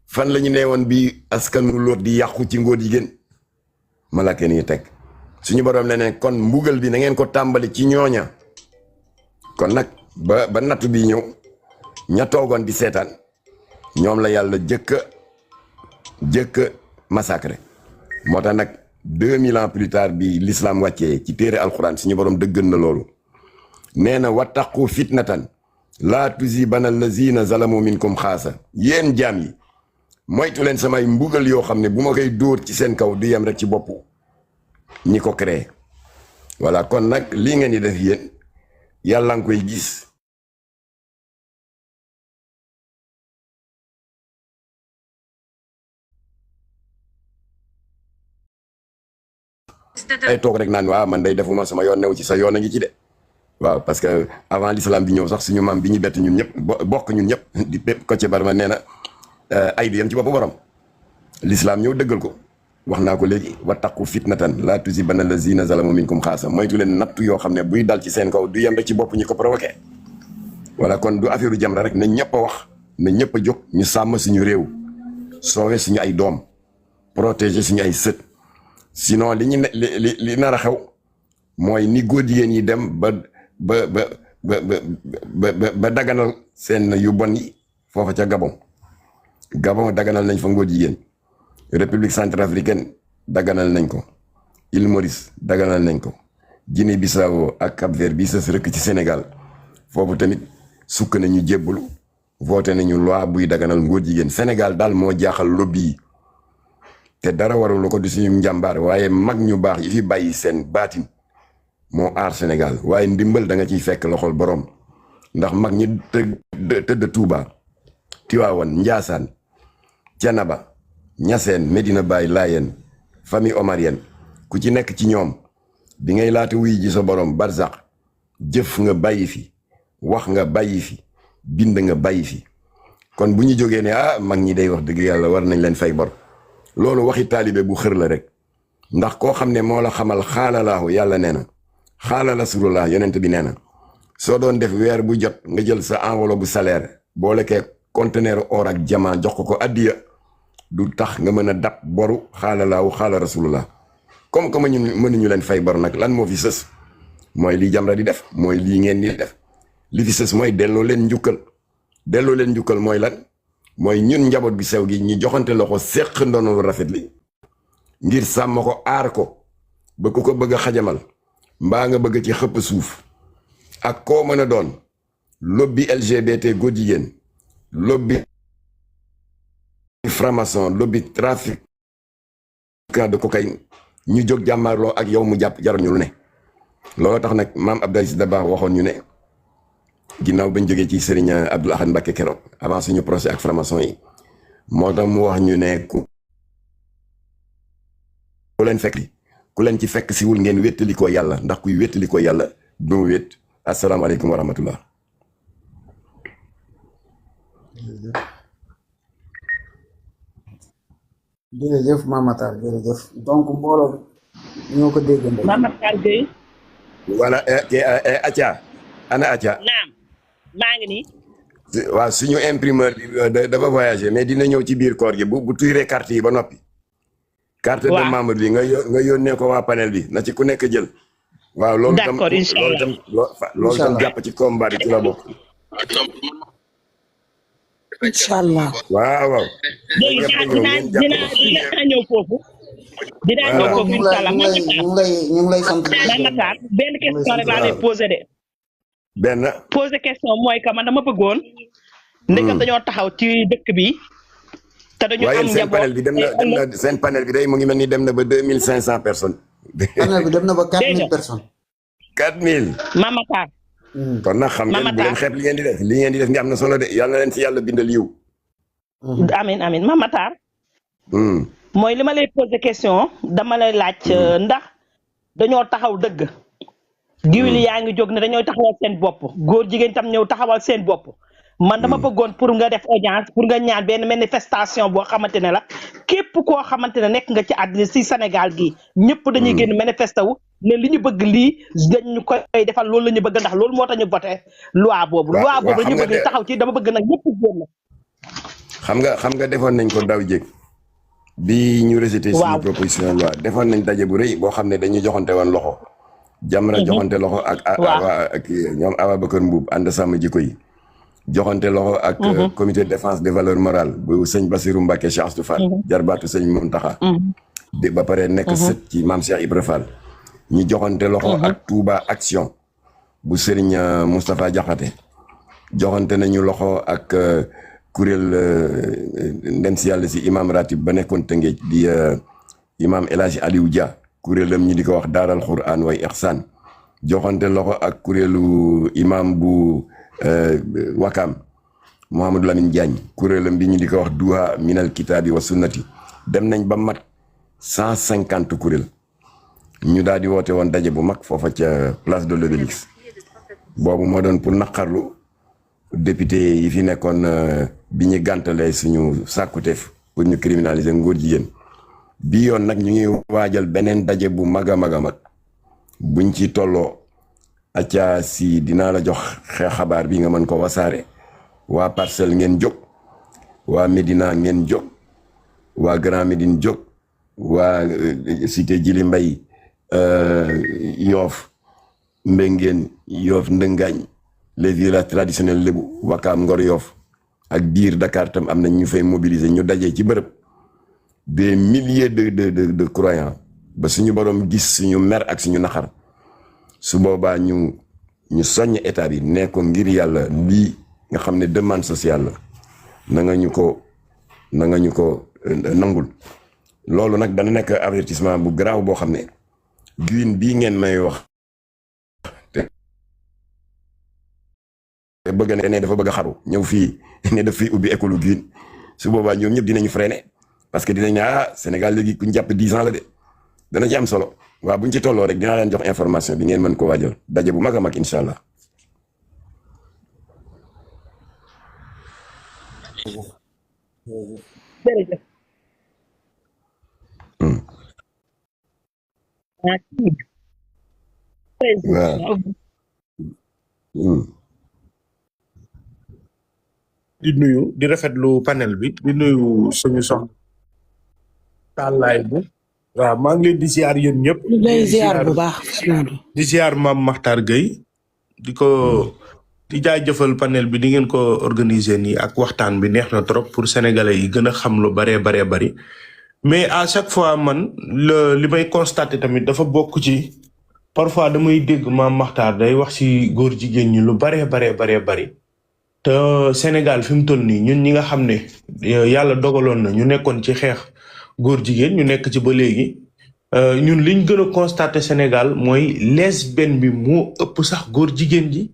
fan la ñu nee woon bi askanu Lóot di yàqu ci ngóor jigéen malaaka ni teg suñu borom ne kon mbugal bi na ngeen ko tàmbali ci ñooña kon nag ba nattu bi ñëw ña toogoon di seetaan ñoom la yàlla jëkk massacré moo tax nag 2000 ans plus tard bi l'islam wàccee ci téere alxuraan suñu borom dëggal na loolu nee na wattaqu fitnatan laa tusibanna allazina zalamu minkum xaasa yéen jaam yi moytu leen samay mbugal yoo xam ne bu ma koy dóor ci seen kaw du yem rek ci boppu ñi ko créé voilà kon nag lii ngeen di def yéen yàlla nga koy gis ay toog rek naan waaw man day defuma sama yoon new ci sa yoon a ngi ci de waaw parce que avant l'islam bi ñëw sax suñu maam bi ñu bett ñun ñëpp bokk ñun ñëpp di bépp Kocc Barma nee na ay du yem ci boppu borom l'islam ñëw dëggal ko wax naa ko léegi wattaqu fitnatan laa tusibanna allazina zalamu minkum xaasa moytu leen nattu yoo xam ne buy dal ci seen kaw du yem rek ci bopp ñi ko provoqué voilà kon du affaire u Jamra rek na ñëpp a wax na ñëpp a jóg ñu sàmm suñu réew soowe suñu ay doom protéger suñu ay sët sinon li nar a xew mooy ni góor jigéen yi dem ba daganal seen yu bon yi foofa ca Gabon daganal nañ fa ngóor jigéen République centrafricaine daganal nañ ko Île Maurice daganal nañ ko Guinée Bissau ak Cap-Vert bi sës rëkk ci Sénégal foofu tamit sukk nañu jébbalu voté nañu loi buy daganal ngóor jigéen Sénégal daal moo jaaxal lobby yi te dara warul ko di suñu njàmbaar waaye mag ñu baax yi fi bàyyi seen baatin moo aar Sénégal waaye ndimbal da nga ciy fekk loxol borom ndax mag ñi tëdd Touba Tiwaawan Njaasaan Canaba Ñaseen Medina Baye Laayeen famille omarienne ku ci nekk ci ñoom bi ngay laata wuy ji sa borom barzaq jëf nga bàyyi fi wax nga bàyyi fi bind nga bàyyi fi kon bu ñu jógee ne mag ñi day wax dëgg yàlla war nañ leen fay bor loolu waxi taalibe bu xër la rek ndax koo xam ne moo la xamal xaalalaahu yàlla nee na xaala rasulullah yonent bi nee na soo doon def weer bu jot nga jël sa enveloppe bu salaire boo lekkee conteneur or ak diamant jox ko addiya du tax nga mën a dab boru xaala laahu xaala rasulullah comme ñun mënuñu leen fay bor nag lan moo fi sës mooy lii Jamra di def mooy lii ngeen di def li fi sës mooy delloo leen njukkal mooy lan mooy ñun njaboot gi sew gi ñi joxante loxo séq ndono lu rafet li ngir sàmm ko aar ko ba ku ko bëgg a xajamal mbaa nga bëgg ci xëpp suuf ak koo mën a doon lobby LGBT góor jigéen lobby franc-maçon lobby trafic de cocaïne ñu jóg jàmmaarloo ak yow mu jàpp jaruñu lu ne loolu tax nag maam Abdou Aziz Dabakh waxoon ñu ne ginnaaw bañ jógee ci Serigne Abdoul Ahad Mbacké keroog avant suñu procès ak franc-maçon yi moo tax mu wax ñu ne ku leen fekk ku leen ci fekk siwul ngeen wéttali ko yàlla ndax kuy wéttali ko yàlla doo wét asalaamaaleykum wa rahmatullah jërëjëf Mamatar jërëjëf donc mbooloo ñoo ko déggandoo. Mamatar Gueye. voilà Atia ana Atia. naam maa ngi nii. waaw suñu imprimeur bi dafa voyagé mais dina ñëw ci biir koor gi bu tuuree carte yi ba noppi. carte de membre bi nga yónnee ko waa panel bi na ci ku nekk jël. waaw loolu tam d'accord inchallah loolu tam jàpp ci combat bi ci la bokk. inshallah waaw. dinaa ñëw foofu. dinaa ñëw foofu inshallah ñu ngi lay sant. Mamatar benn question rek laa lay posé de. posé question mooy que man dama bëggoon. ndekam dañoo taxaw ci dëkk bi. te dañu am seen panel bi dem na seen panel bi day mu ngi mel ni dem na ba 2500 personnes. panel bi dem na ba 4000 personnes. 4000. Mamatar. kon nag xam ngeen bu leen xeeb li ngeen di def ni am na solo de yàlla na leen ci yàlla bindal yiw. amiin Mamatar. mooy li ma lay posé question dama lay laaj ndax dañoo taxaw dëgg. giwil yaa ngi jóg ne dañoo taxawal seen bopp góor jigéen tam ñëw taxawal seen bopp. man dama bëggoon pour nga def audience pour nga ñaan benn manifestation boo xamante ne la képp koo xamante ne nekk nga ci àddina si Sénégal gii ñëpp dañuy génn manifesté wu ne li ñu bëgg lii dañ ñu koy defal loolu la ñu bëgg ndax loolu moo tax ñu voté loi boobu. loi boobu la ñu bëgg taxaw ci dama bëgg nag ñëpp génn. xam nga defoon nañ ko daw jéeg bi ñu rejeté suñu proposition loi defoon nañ daje bu rëy boo xam ne dañuy joxante woon loxo. Jamra joxante loxo ak ñoom Ababacar Mbuub ànd sàmm jikko yi. joxante loxo ak comité de défense des valeurs morales bu sëñ Bassirou Mbacké Cheikh Astou Fall jarbaatu sëñ Mountakha di ba pare nekk sët ci maam Cheikh Ibra Fall ñi joxante loxo ak Touba Action bu Serigne Moustapha Diakhaté joxante nañu loxo ak kuréel ndem si yàlla si imam ratib ba nekkoon Tëngéej di imam El Hadji Aliou Dia kuréelam ñi di ko wax daaral Quran way ihsan joxante loxo ak kuréelu imam bu Wakam Mouhamadou Lamine Diagne kuréelam bi ñu di ko wax duha minal kitaabi wa sunnati dem nañ ba mat 150 kuréel ñu daal di woote woon daje bu mag foofa ca place de l'Obélisque boobu moo doon pour naqarlu député yi fi nekkoon bi ñu gàntalee suñu sàkkuteef pour ñu criminaliser ngóor jigéen bi yoon nag ñu ngi waajal beneen daje bu mag a mag a mag buñ ci tolloo acca si dinaa la jox xabaar bi nga mën ko wasaare waa Parcelles ngeen jóg waa Médina ngeen jóg waa Grand Médine jóg waa cité Djily Mbaye Yoff Mbengeen Yoff Ndëngaañ les villages traditionnels lébu Wakaam Ngor Yoff ak biir Dakar tam am nañ ñu fay mobiliser ñu dajee ci bërëb des milliers de croyants ba suñu borom gis suñu mer ak suñu naxar su boobaa ñu soññ état bi ne ko ngir yàlla lii nga xam ne demande sociale la na nga ñu ko nangul loolu nag dana nekk avertissement bu garaaw boo xam ne Guine bii ngeen may wax te bëgg ne dafa bëgg a xaru ñëw fii ne daf fii ubbi école Guine su boobaa ñoom ñëpp dinañu freiné parce que dinañ ne Sénégal léegi ku ñu jàpp 10 ans la de dana ci am solo waaw bu ñu ci tolloo rek dinaa leen jox information bi ngeen mën ko waajal daje bu mag a mag incha allah. jërëjëf. waaw. di nuyu di rafetlu panel bi di nuyu suñu soxna tàllaay bu waaw maa ngi leen di ziar yéen ñëpp ñu lay ziar bu baax di ziar Mame Makhtar Gueye di jaajëfal panel bi di ngeen ko organiser nii ak waxtaan bi neex na trop pour sénégalais yi gën a xam lu baree bari mais à chaque fois man li may constater tamit dafa bokk ci parfois damay dégg Mame Makhtar day wax ci góor jigéen ñi lu baree bari te Sénégal fi mu toll nii ñun ñi nga xam ne yàlla dogaloon na ñu nekkoon ci xeex góor jigéen ñu nekk ci ba léegi ñun liñ gën a constater Sénégal mooy lesbienne bi moo ëpp sax góor jigéen ji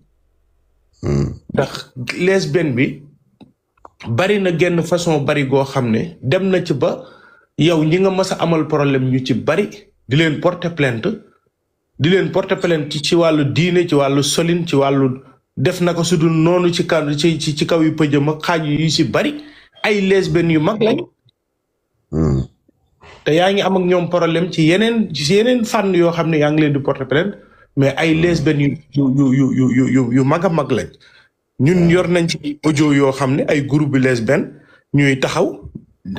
ndax lesbienne bi bari na genn façon bari goo xam ne dem na ci ba yow ñi nga mës a amal problème ñu ci bari di leen porter plainte ci wàllu diine ci wàllu solin ci wàllu def na ko su dul noonu ci kaw yu pëjëm ak xaaj yu ci bari ay lesbiennes yu mag lañ te yaa ngi am ak ñoom problème ci yeneen fànn yoo xam ne yaa ngi leen di porter plainte mais ay lesbiennes yu mag a mag lañ ñun yor nañ ci audio yoo xam ne ay groupe bi lesbienne ñuy taxaw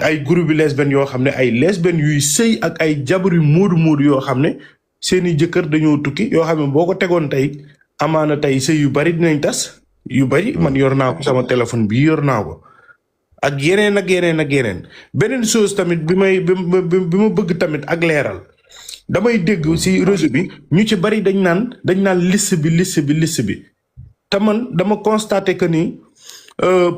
ay groupe bi lesbienne yoo xam ne ay lesbiennes yuy sëy ak ay jabar yu moodu yoo xam ne seeni jëkkër dañoo tukki yoo xam ne boo ko tegoon tey amaana tey sëy yu bari dinañ tas yu bari man yor naa ko sama téléphone bi yor naa ko ak yeneen beneen chose tamit bi ma bëgg tamit ak leeral damay dégg ci réseau bi ñu ci bari dañ naan liste bi te man dama constaté que ni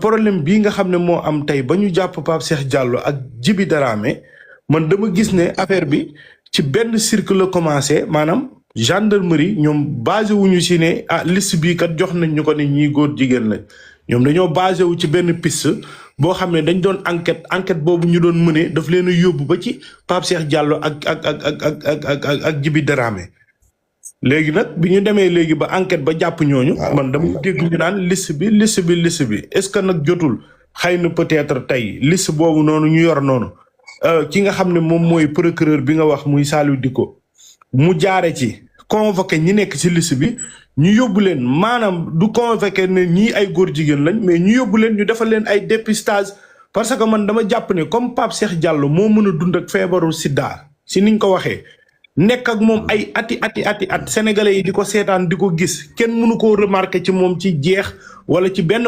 problème bii nga xam ne moo am tey ba ñu jàpp Pape Cheikh Diallo ak Djiby Dramé man dama gis ne affaire bi ci benn cercle la commencé maanaam gendarmerie ñoom basé wuñu ci ne liste bii kat jox nañ ñu ko ne ñii góor jigéen lañ ñoom dañoo basé wu ci benn piste boo xam ne dañ doon enquête boobu ñu doon mëne daf leen a yóbbu ba ci Pape Cheikh Diallo ak Djiby Dramé léegi nag bi ñu demee léegi ba enquête ba jàpp ñooñu man dama dégg ñu naan liste bi est-ce que nag jotul xëy na peut-être tey liste boobu noonu ñu yor noonu ki nga xam ne moom mooy procureur bi nga wax muy Saliou Dicko mu jaare ci convoqué ñi nekk ci liste bi ñu yóbbu leen maanaam du convoqué ne ñii ay góor jigéen lañ mais ñu yóbbu leen ñu defal leen ay dépistage parce que man dama jàpp ne comme Pape Cheikh Diallo moo mën a dund ak feebaru sida si niñ ko waxee nekk ak moom ay ati at sénégalais yi di ko seetaan di ko gis kenn mënu koo remarqué ci moom ci jeex wala ci benn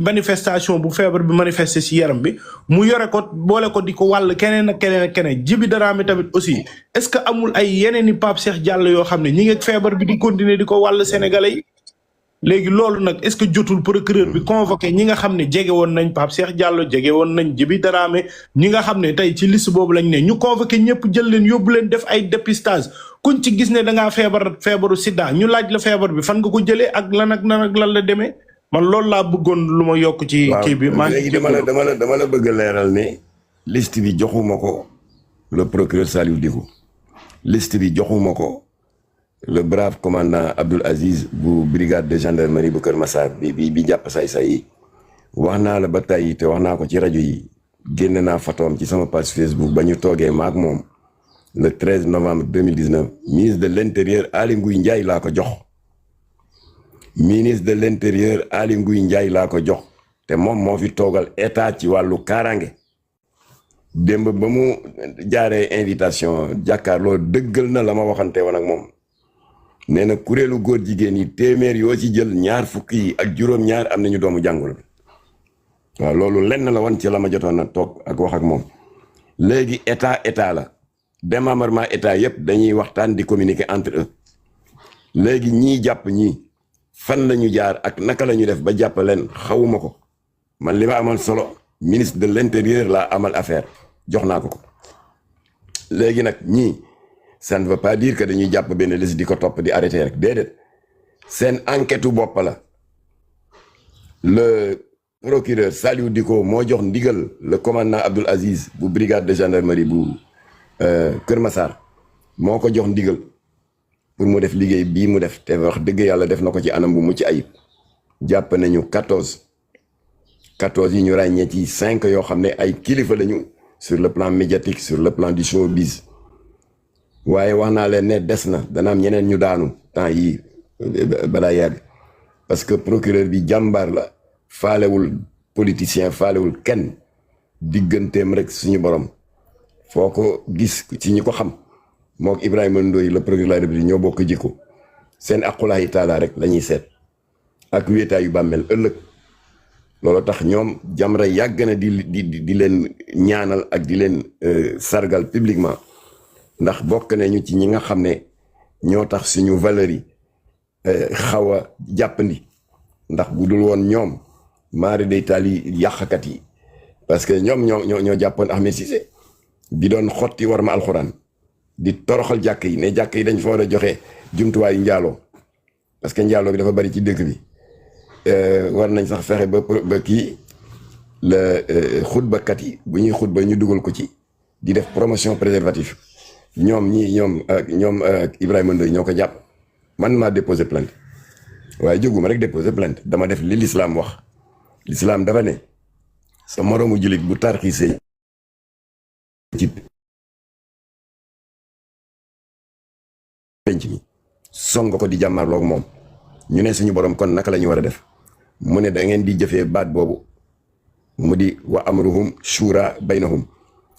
manifestation bu feebar bi manifesté ci yaram bi mu yore ko boole ko di ko wàll keneen ak keneen Djiby Dramé tamit aussi est-ce que amul ay yeneen i Pape Cheikh Diallo yoo xam ne ñi ngi feebar bi di continuer di ko wàll sénégalais yi léegi loolu nag est-ce que jotul procureur bi convoqué ñi nga xam ne jege woon nañ Pape Cheikh Diallo jege woon nañ Djiby Dramé ñi nga xam ne tey ci liste boobu lañ ne ñu convoqué ñëpp jël leen yóbbu leen def ay dépistage kuñ ci gis ne da ngaa feebaru sida ñu laaj la feebar bi fan nga ko jëlee ak lan la demee man loolu laa bëggoon lu ma yokk ci kii bi. léegi dama la bëgg a leeral ne liste bi joxuma ko le procureur Saliou Dicko liste bi joxuma ko le brave commandant Abdoul Aziz bu brigade de gendarmerie bu Kër Massar bi jàpp say yi wax naa la ba tey te wax naa ko ci rajo yi génn naa photoom ci sama page Facebook ba ñu toogee maak moom le 13 novembre 2019 ministre de l'intérieur Aly Ngouille Ndiaye laa ko jox ministre de l'intérieur Aly Ngouille Ndiaye laa ko jox te moom moo fi toogal état ci wàllu kaaraange démb ba mu jaaree invitation jàkkaarloo dëggal na la ma waxante woon ak moom nee na kuréelu góor jigéen yi téeméer yoo ci jël ñaar fukki yi ak juróom-ñaar am nañu doomu jàngoro bi waaw loolu lenn la woon ci la ma jotoon na toog ak wax ak moom léegi état la démembrement état yépp dañuy waxtaan di communiquer entre eux léegi ñii jàpp ñii fan la ñu jaar ak naka la ñu def ba jàpp leen xawuma ko man li ma amal solo ministre de l'intérieur laa amal affaire jox naa ko léegi nag ñii ça ne veut pas dire que dañuy jàpp benn liste di ko topp di arrêté rek déedéet seen enquête bopp la le procureur Saliou Dicko moo jox ndigal le commandant Abdoul Aziz bu brigade de gendarmerie bu Kër Massar moo ko jox ndigal pour mu def liggéey bii mu def te wax dëgg yàlla def na ko ci anam bu mucc ayib jàpp nañu 14 yi ñu ràññee ci 5 yoo xam ne ay kilifa lañu sur le plan médiatique sur le plan du showbiz waaye wax naa leen ne des na dana am ñeneen ñu daanu temps yii balaa yàgg parce que procureur bi jàmbaar la faalewul politicien faalewul kenn digganteem rek suñu borom foo ko gis ci ñi ko xam mook Ibrahima Ndoye le procureur de la République ñoo bokk jikko seen aqulaahi taala rek la ñuy seet ak wéetaayu bàmmeel ëllëg loolu tax ñoom Jamra yàgg na di leen ñaanal ak di leen sargal publiquement ndax bokk nañu ci ñi nga xam ne ñoo tax suñu valeur yi xaw a jàppandi ndax bu dul woon ñoom maari day taal yi yàqkat yi parce que ñoom ñoo jàppoon Ahmed Cissé di doon xotti war ma alxuraan di toroxal jàkk yi ne jàkk yi dañ fa war a joxe jumtuwaayu njaaloo parce que njaaloo bi dafa bari ci dëkk bi war nañ sax fexe ba kii la xutbakat yi bu ñuy xutba ñu dugal ko ci di def promotion préservatif ñoom Ibrahima Ndoye ñoo ko jàpp man maa déposé plainte waaye jóguma rek déposé plainte dama def li l'islam wax l'islam dafa ne sa moroomu jullit bu tarxiisee ci penc mi song ko di jàmmarloog moom ñu ne suñu borom kon naka la ñu war a def mu ne da ngeen di jëfee baat boobu mu di wa amruhum shura baynahum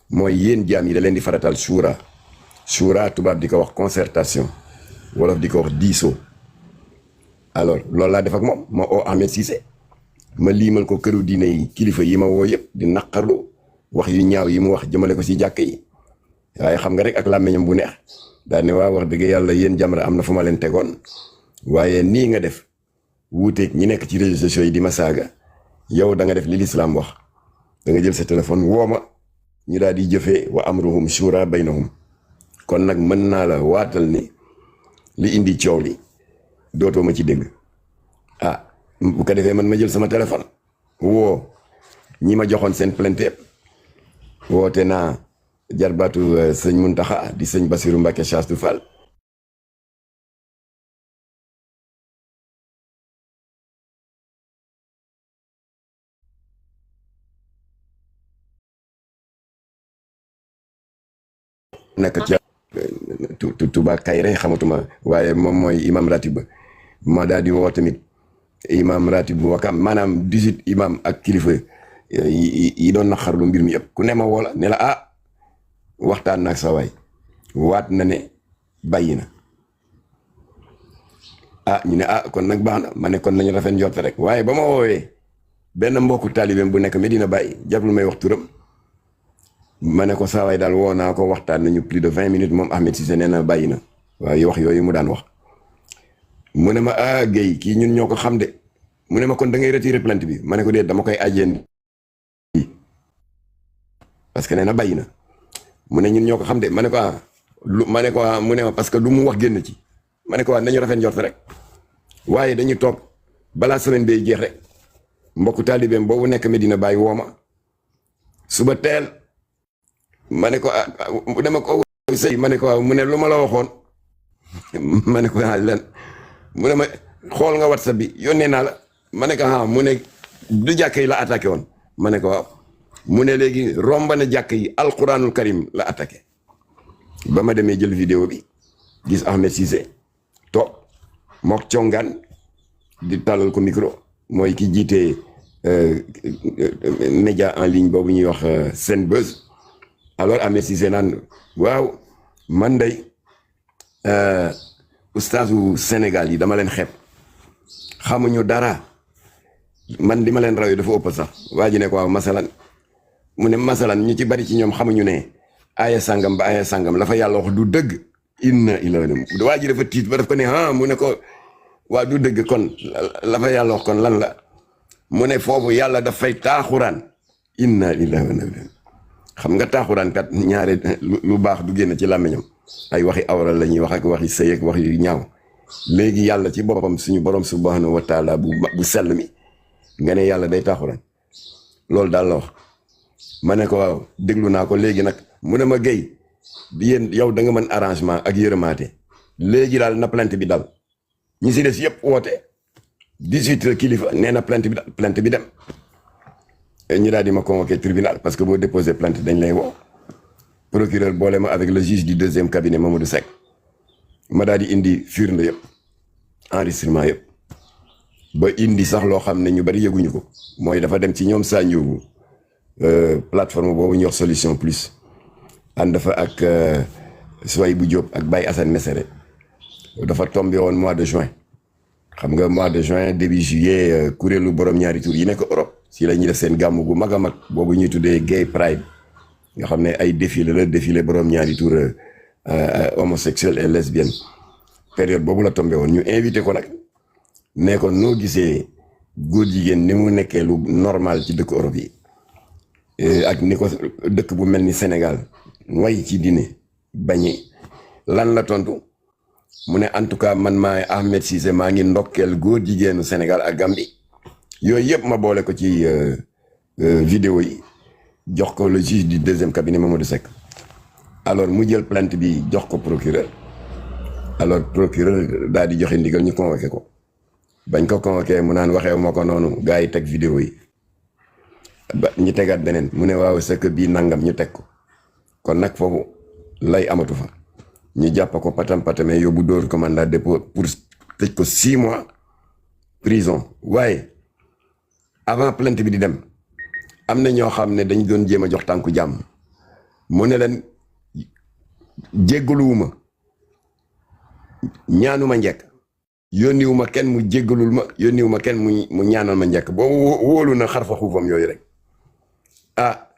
mooy yéen jaam yi da leen di faratal shura tubaab di ko wax concertation wolof di ko wax diisoo alors loolu laa def ak moom ma oo Ahmed Cissé ma liimal ko këru diine yi kilifa yi ma woo yëpp di naqarlu wax yu ñaaw yi mu wax jëmale ko si jàkk yi waaye xam nga rek ak làmmiñam bu neex daal ne waa wax dëgg yàlla yéen Jamra am na fu ma leen tegoon waaye nii nga def wuuteeg ñi nekk ci réseaux sociaux yi di ma saaga yow da nga def li lislaam wax da nga jël sa téléphone woo ma ñu daal di jëfee wa amruhum shura baynahum kon nag mën naa la waatal ni li indi coow li dootoo ma ci dégg bu ko defee man ma jël sama téléphone woo ñi ma joxoon seen plainte woote naa jarbaatu sëñ Muntaxa di sëñ Basiru Mbàkke Chaastou Fall nekk ca Touba Kayre xamatuma waaye moom mooy imam ratib ma daal di woo tamit imam ratib bu Wakam maanaam 18 imam ak kilifa yi doon naqarlu mbir mi yëpp ku ne ma woola ne la waxtaan naag sa waay waat na ne bàyyi na ñu ne kon nag baax na ma ne kon nañu rafet njort rek waaye ba ma woowee benn mbokku taalibeem bu nekk Medina Baye jarul may wax turam ma ne ko saa waay daal woo naa ko waxtaan nañu plus de 20 minutes moom Ahmed Cissé nee na bàyyi na waaye wax yooyu mu daan wax mu ne ma Guèye kii ñun ñoo ko xam de mu ne ma kon da ngay retirer plainte bi ma ne ko déet dama koy ajeen parce que nee na bàyyi na mu ne ñun ñoo ko xam de ma ne ko ma ne ko mu ne ma parce que lu mu wax génn ci ma ne ko nañu rafet njort rek waaye dañu toog balaa semaine bay jeex rek mbokku taalibeem boobu nekk Medina Baye woo ma suba teel ma ne ko dama ko sëy ma ne ko mu ne lu ma la waxoon ma ne ko len mu ne ma xool nga WhatsApp bi yónnee naa la ma ne ko mu ne du jàkk yi la attaqué woon ma ne ko waaw mu ne léegi romba na jàkk yi alquranul karim la attaqué ba ma demee jël vidéo bi gis Ahmed Cissé toog mook congaan di tàllal ko micro mooy ki jiite média en ligne boobu ñuy wax Senbuzz alors Ahmed Cissé naan waaw man day ustaasu Sénégal yi dama leen xeeb xamuñu dara man li ma leen rawee dafa ëpp sax waa ji ne ko waaw masalan mu ne masalan ñu ci bari ci ñoom xamuñu ne aaya sàngam ba aaya sàngam la fa yàlla wax du dëgg inna ilahi waa ji dafa tiit ba daf ko ne mu ne ko waa du dëgg kon la fa yàlla wax kon lan la mu ne foofu yàlla dafay taaxuraan inna ilahi wa inna ilayhi xam nga taaxuraan kat ñaare lu baax du génn ci làmmiñam ay waxi awral la ñuy wax ak waxi sëy ak wax yu ñaaw léegi yàlla ci boppam suñu borom subhanahu wa taala bu sell mi nga ne yàlla day taaxuraan loolu daal la wax ma ne ko waaw déglu naa ko léegi nag mu ne ma Guèye yéen yow da nga mën arrangement ak yërëmaate léegi daal na plainte bi dal ñi si des yëpp woote 18 kilifa nee na plainte bi dem ñu daal di ma convoqué tribunal parce que boo déposé plainte dañ lay woo procureur boole ma avec le juge du 2e cabinet Mamadou Seck ma daal di indi firnde yëpp enregistrement yëpp ba indi sax loo xam ne ñu bari yëguñu ko mooy dafa dem ci ñoom saa njóogu plateforme boobu ñuy wax solution plus ànd fa ak Souaïbou Diop ak Baye Assane Mesere dafa tombé woon mois de juin xam nga mois de juin début juillet kuréelu borom ñaari tur yi nekk Europe si la ñuy def seen gàmm gu mag a mag boobu ñuy tuddee Gay Pride nga xam ne ay défilé borom ñaari tur homosexuel et lesbienne période boobu la tombé woon ñu invité ko nag ne ko noo gisee góor jigéen ni mu nekkee lu normal ci dëkk Europe yi ak ni ko dëkk bu mel ni Sénégal way ci dine bañi lan la tontu mu ne en tout cas man maay Ahmed Cissé maa ngi ndokkeel góor jigéenu Sénégal ak Gambie yooyu yëpp ma boole ko ci vidéo yi jox ko le juge du deuxième cabinet Mamadou Seck alors mu jël plainte bi jox ko procureur alors procureur daal di joxe ndigal ñu convoqué ko bañ ko convoqué mu naan waxee moo ko noonu gars yi teg vidéo yi ba ñu tegaat beneen mu ne waaw c'est que bii nangam ñu teg ko kon nag foofu lay amatu fa ñu jàpp ko patame yóbbu dóor ko mandat de dépôt pour tëj ko 6 mois prison waaye avant plainte bi di dem am na ñoo xam ne dañ doon jéem a jox tànku jàmm mu ne leen jéggaluwuma ñaanuma njekk yónniwuma kenn mu jéggalul ma yónniwuma kenn mu ñaanal ma njekk boobu wóolu na xarfa xuufam yooyu rek ah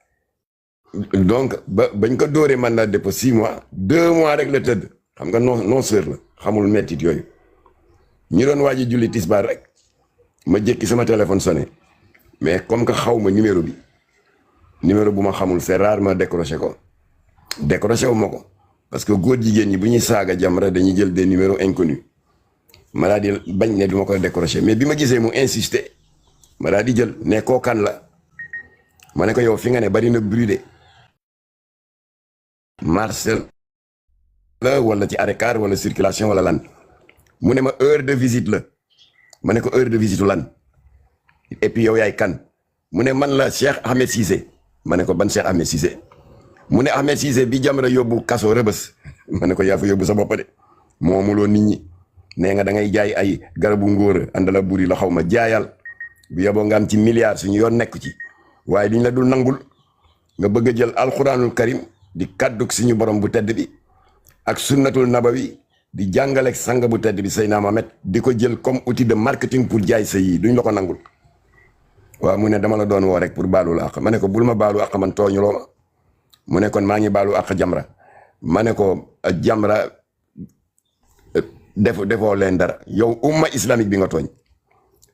donc bañ ko dóoree mandat de dépôt 6 mois 2 mois rek la tëdd xam nga non seur la xamul mettit yooyu ñu doon waaji julli tisbaar rek ma jékki sama téléphone sonné mais comme que xaw ma numéro bu ma xamul c'est rare ma décroché wu ma ko parce que góor jigéen ñi bu ñuy saaga Jamra dañuy jël des numéros inconnus ma daa di bañ ne du ma ko décroché mais bi ma gisee mu insisté ma daa di jël ne koo kan la ma ne ko yow fi nga ne bari na bruit de Marcel la wala ci arrêt car wala circulation wala lan mu ne ma heure de visite la ma ne ko heure de visite lan et puis yow yaay kan mu ne man la Cheikh Ahmed Cissé ma ne ko ban Cheikh Ahmed Cissé mu ne Ahmed Cissé bi Jamra yóbbu kaso Rëbës ma ne ko yaa fa yóbbu sa bopp de moomuloo nit ñi nee nga da ngay jaay ay garabu ngóor àndala buri la xaw ma jaayal bu yeboo nga am ci milliards suñu yoon nekk ci waaye diñ la dul nangul nga bëgg a jël alxuraanul karim di kàddug suñu borom bu tedd bi ak sunnatul nabawi di jàngale sang bu tedd bi Seydina Mohamed di ko jël comme outil de marketing pour jaay sa yi duñ la ko nangul waaw mu ne dama la doon woo rek pour baalu la àq ma ne ko bul ma baalu àq man tooñuloo ma mu ne kon maa ngi baalu àq Jamra ma ne ko Jamra defoo leen dara yow umma islamique bi nga tooñ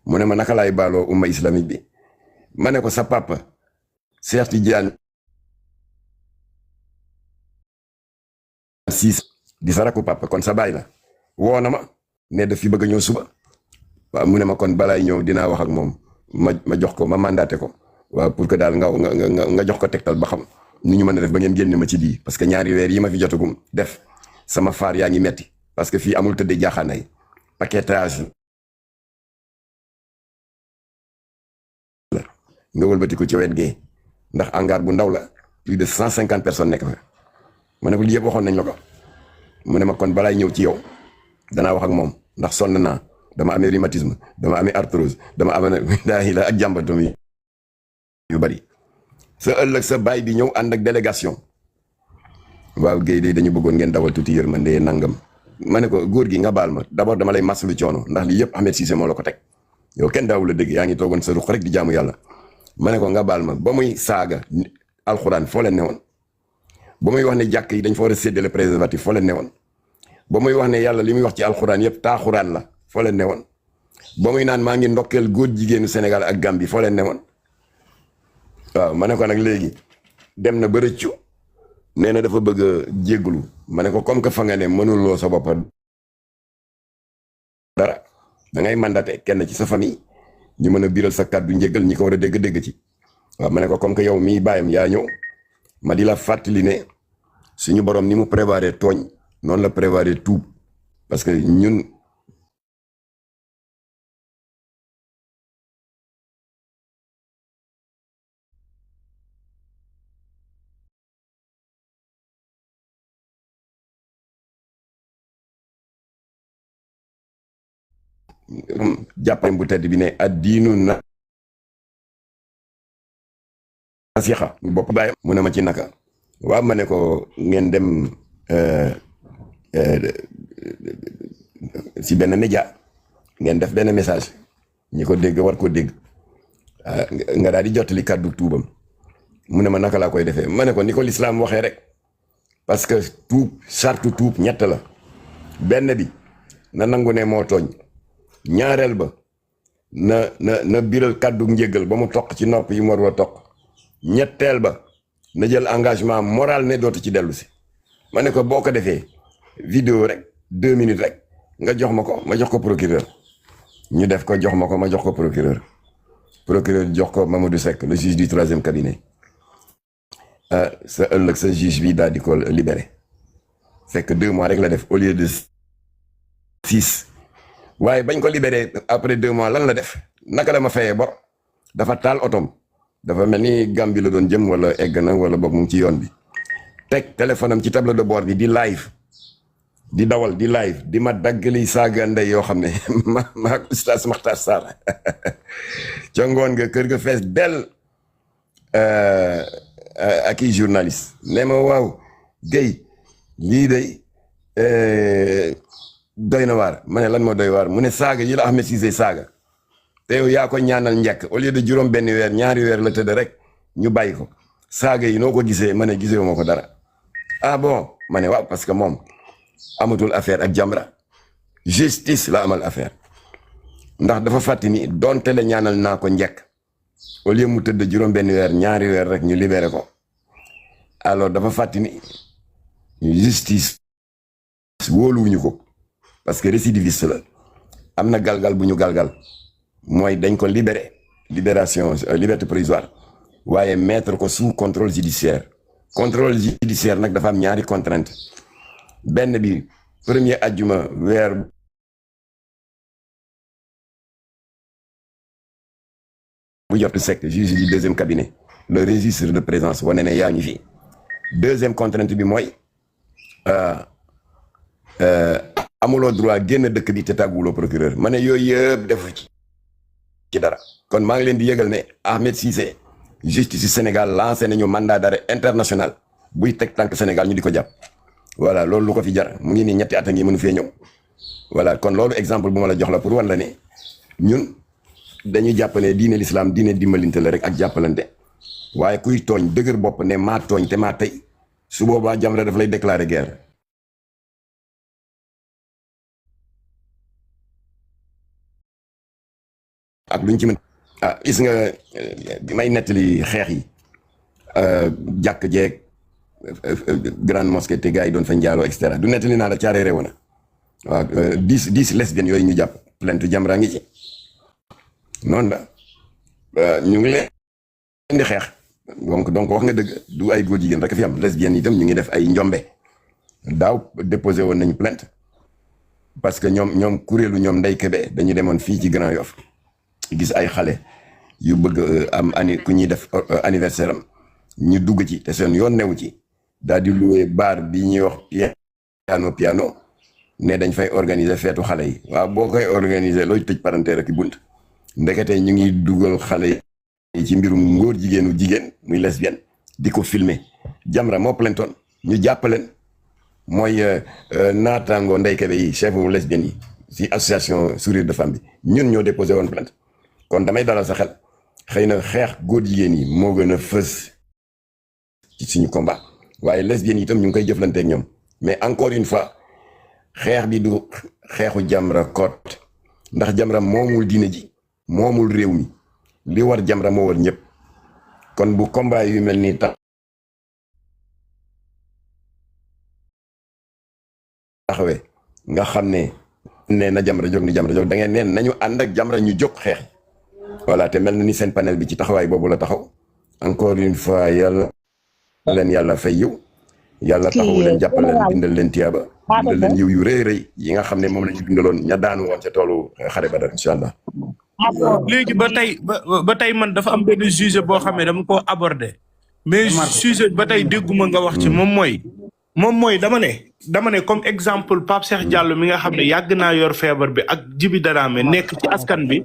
mu ne ma naka laay baaloo umma islamique bi ma ne ko sa papa Cheikh Tidiane Cissé di sa rakku papa kon sa baay la woo na ma ne daf fi bëgg a ñëw suba waaw mu ne ma kon balaay ñëw dinaa wax ak moom ma jox ko ma mandaté ko waaw pour que daal nga jox ko tegtal ba xam ni ñu mën a def ba ngeen génne ma ci lii parce que ñaari weer yi ma fi jotagum def sama faar yaa ngi metti parce que fii amul tëddee jaaxaanay paquetage nga wëlbati ko ci wet gee ndax hangar bu ndaw la plus de 150 personnes nekk fa ma ne ko lii yëpp waxoon nañ la ko mu ne ma kon balaay ñëw ci yow danaa wax ak moom ndax sonn naa dama amee rhumatisme dama amee arthrose dama amee daay la ak jàmbatam yu bari sa ëllëg sa baay bi ñëw ànd ak délégation waaw Guèye de dañu bëggoon ngeen dawal tuuti yërmande nangam ma ne ko góor gi nga baal ma d'abord dama lay masalu coono ndax lii yëpp Ahmed Cissé moo la ko teg yow kenn daawu la dégg yaa ngi toogoon sa ruq rek di jaamu yàlla ma ne ko nga baal ma ba muy saaga alxuraan foo leen ne woon ba muy wax ne jàkk yi dañ fa war a séddale préservatif foo leen ne woon ba muy wax ne yàlla li muy wax ci alxuraan yëpp taaxuraan la foo leen ne woon ba muy naan maa ngi ndokkeel góor jigéenu Sénégal ak Gambie foo leen ne woon waaw ma ne ko nag léegi dem na ba rëccu nee na dafa bëgg a jéggulu ma ne ko comme que fa nga ne mënuloo sa bopp dara da ngay mandaté kenn ci sa famille ñu mën a biral sa kàddu njéggal ñi ko war a dégg ci waaw ma ne ko comme que yow mii bàyyam yaa ñëw ma di la fàttali ne suñu borom ni mu préparé tooñ noonu la préparé tuub parce que ñun jàppale bu tedd bi ne addiinu nasiha bopp bàyyam mu ne ma ci naka waaw ma ne ko ngeen dem si benn média ngeen def benn message ñi ko dégg war ko dégg nga daal di jottali kàddu tuubam mu ne ma naka laa koy defee ma ne ko ni ko lislaam waxee rek parce que tuub sartu tuub ñett la benn bi na nangu ne moo tooñ ñaareel ba na biral kàddu njéggal ba mu toq ci nopp yi mu war a toq ñetteel ba na jël engagement moral ne dootu ci dellu si ma ne ko boo ko defee vidéo rek 2 minutes rek nga jox ma ko ma jox ko procureur ñu def ko jox ma ko ma jox ko procureur jox ko Mamadou Seck le juge du 3e cabinet sa ëllëg sa juge bi daal di ko libéré fekk 2 mois rek la def au lieu de 6 waaye bañ ko libéré après 2 mois lan la def naka la ma fayee bor dafa taal otom dafa mel ni Gambie la doon jëm wala egg na wala boog mu ngi ci yoon bi teg téléphone am ci tableau de bord bi di live di dawal di live di ma daggali saaga ndey yoo xam ne ma Oustaz Makhtar Sarr ca ngoon nga kër ga fees del ak i journaliste ne ma waaw Guèye lii day doy na waar ma ne lan moo doy waar mu ne saaga yi la Ahmed Cissé saaga te yow yaa ko ñaanal njëkk au lieu de juróom benn weer 2 weer la tëdd rek ñu bàyyi ko saaga yi noo ko gisee ma ne gisee wu ma ko dara ah bon ma ne waaw parce que moom amatul affaire ak Jamra justice la amal affaire ndax dafa fàtti ni donte la ñaanal naa ko njëkk au lieu mu tëdd juróom benn weer 2 weer rek ñu libéré ko alors dafa fàtti ni justice wóoluwuñu ko parce que récidiviste la am na galgal bu ñu galgal mooy dañ ko libéré libération liberté provisoire waaye mettre ko sous contrôle judiciaire nag dafa am ñaari contrainte benn bi premier ajjuma weer bu jot Seck juge du 2e cabinet le registre de présence wane ne yaa ngi fi 2e contrainte bi mooy amuloo droit génn dëkk bi te tàgguwuloo procureur ma ne yooyu yëpp defu ci dara kon maa ngi leen di yëgal ne Ahmed Cissé justice Sénégal lancé nañu mandat d'arrêt international buy teg tànk Sénégal ñu di ko jàpp voilà loolu lu ko fi jar mu ngi nii 2 at a ngi mënu fee ñëw voilà kon loolu exemple bu ma la jox la pour wan la ne ñun dañuy jàpp ne diine l'islam diine dimbalinte la rek ak jàppalante waaye kuy tooñ dëgër bopp ne maa tooñ te maa tey su boobaa Jamra daf lay déclarer guerre. ak luñ ci mën gis nga bi may nettali xeex yi jàkk jeeg grande mosquée te gars yi doon fa njaaloo et cetera du nettali naa la caaree réew na waaw 10 lesbiennes yooyu ñu jàpp plainte Jamra ngi ci noonu la ñu ngi leen di xeex donc wax nga dëgg du ay góor jigéen rek fi am lesbiennes itam ñu ngi def ay njombe daaw déposé woon nañu plainte parce que ñoom kuréelu ñoom Ndey Kebe dañu demoon fii ci Grand Yoff gis ay xale yu bëgg am ku ñuy def anniversaire am ñu dugg ci te seen yoon newu ci daal di loué bar bi ñuy wax piano ne dañ fay organiser feetu xale yi waaw boo koy organiser looy tëj parenté rek bunt ndekete ñu ngi dugal xale yi ci mbirum ngóor jigéen muy lesbienne di ko filmer Jamra moo plaintoon ñu jàppaleen mooy naataango Ndey Kebe yi chef u lesbienne yi si association sourire de femme bi ñun ñoo déposé woon plainte kon damay dalal sa xel xëy na xeex góor jigéen yi moo gën a fës ci suñu combat waaye lesbiennes yi itam ñu ngi koy jëflanteeg ñoom mais encore une fois xeex bi du xeexu Jamra kot ndax Jamra moomul diine ji moomul réew mi li war Jamra moo war ñëpp kon bu combat yu mel nii taxawee nga xam ne na Jamra jóg ni Jamra jóg da ngeen neen nañu ànd ak Jamra ñu jóg xeex voilà te mel na ni seen panel bi ci taxawaay boobu la taxaw encore une fois yàlla leen yàlla fay yiw yàlla taxawu leen jàppal leen bindal leen tiyaaba bindal leen yiw yu rëy rëy yi nga xam ne moom la ñu bindaloon ña daanu woon ca toolu xare Badar incha allah. léegi ba tey man dafa am benn sujet boo xam ne dama ko aborder mais sujet ba tey dégguma nga wax ci moom mooy dama ne comme exemple Pape Cheikh Diallo mi nga xam ne yàgg naa yor feebar bi ak Djiby Dramé nekk ci askan bi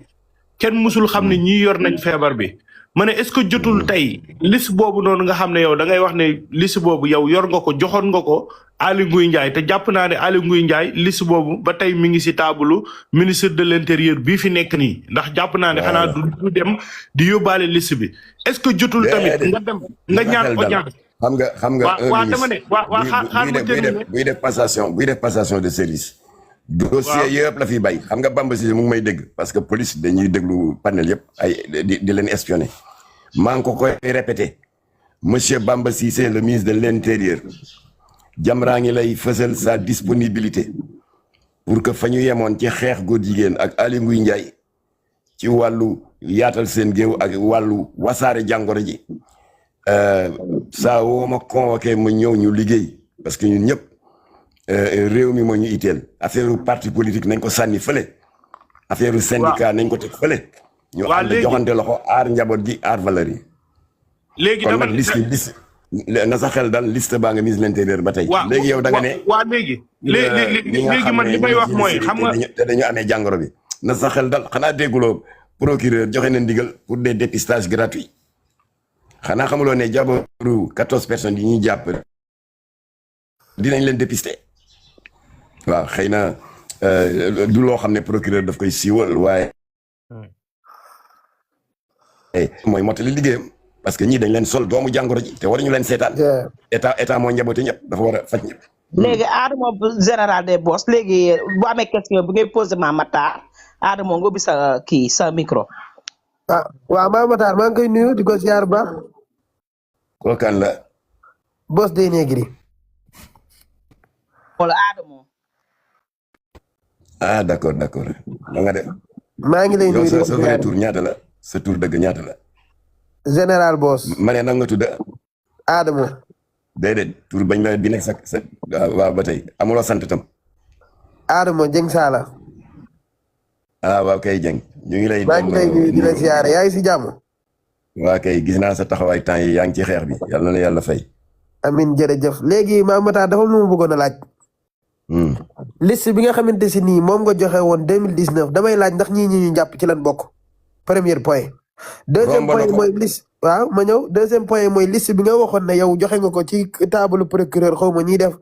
kenn musul xam ne ñii yor nañ feebar bi ma ne est-ce que jotul tey liste boobu noonu nga xam ne yow da ngay wax ne liste boobu yow yor nga ko joxoon nga ko Aly Ngouille Ndiaye te jàpp naa ne Aly Ngouille Ndiaye liste boobu ba tey mi ngi si taabalu ministre de l'intérieur bii fi nekk nii ndax jàpp naa ne xanaa du dem di yóbbaale liste bi est-ce que jotul tamit nga dem nga ñaan audience xam nga waa dama ne waa xaar ma buy def passation de service dossier yëpp la fi bay xam nga Bamba Cissé mu ngi may dégg parce que police dañuy déglu panel yëpp ay di leen espionner maa ngi ko koy répété monsieur Bamba Cissé le ministre de l'intérieur Jamra ngi lay fësal sa disponibilité pour que fa ñu yemoon ci xeex góor jigéen ak Aly Ngouille Ndiaye ci wàllu yaatal seen géew ak wàllu wasaare jàngoro ji saa woo ma convoqué ma ñëw ñu liggéey parce que ñun ñëpp réew mi moo ñu itteel affaire parti politique nañ ko sànni fële affaire syndicat nañ ko teg fële ñu ànd joxante loxo aar njaboot gi aar valeur yi léegi kon nag liste na sa xel dal liste baa nga ministre de l'intérieur ba tey léegi yow da nga ne léegi man li may wax mooy xam nga te dañu amee jàngoro bi na sa xel dal xanaa dégguloo procureur joxe na ndigal pour des dépistages gratuits xanaa xamuloo ne jabaru 14 personnes yi ñuy jàpp dinañ leen dépister waaw xëy na du loo xam ne procureur daf koy siiwal waaye mooy mottali liggéeyam parce que ñii dañ leen sol doomu jàngoro ji te waruñu leen seetaan état moo njaboote ñëpp dafa war a faj ñëpp léegi Adamo général des boss léegi bu amee question bu ngay posé Mame Matar Adamo nga ubbi sa kii sa micro waaw Mame Matar maa ngi koy nuyu di ko ziar baax kooku kan la boss day negri wala Adamo d'accord da nga def maa ngi lay nuyu yow sa vrai tour ñaata la sa tour dëgg ñaata la général boss ma ne nag nga tudd Adamo déedéet tour bañ la bi nekk sa waaw ba tey amuloo sant tam Adamo Dieng Sala waaw kay Dieng ñu ngi lay maa ngi lay nuyu di la ziar yaa ngi si jàmm waa kay gis naa sa taxawaay temps yi yaa ngi ci xeex bi yàlla na la yàlla fay amin jërëjëf léegi Mame Matar dafa lu ma bëggoon a laaj liste bi nga xamante si nii moom nga joxe woon 2019 damay laaj ndax ñii ñu jàpp ci lan bokk premier point deuxième point mooy liste waaw ma ñëw deuxième point mooy liste bi nga waxoon ne yow joxe nga ko ci table procureur xaw ma ñiy def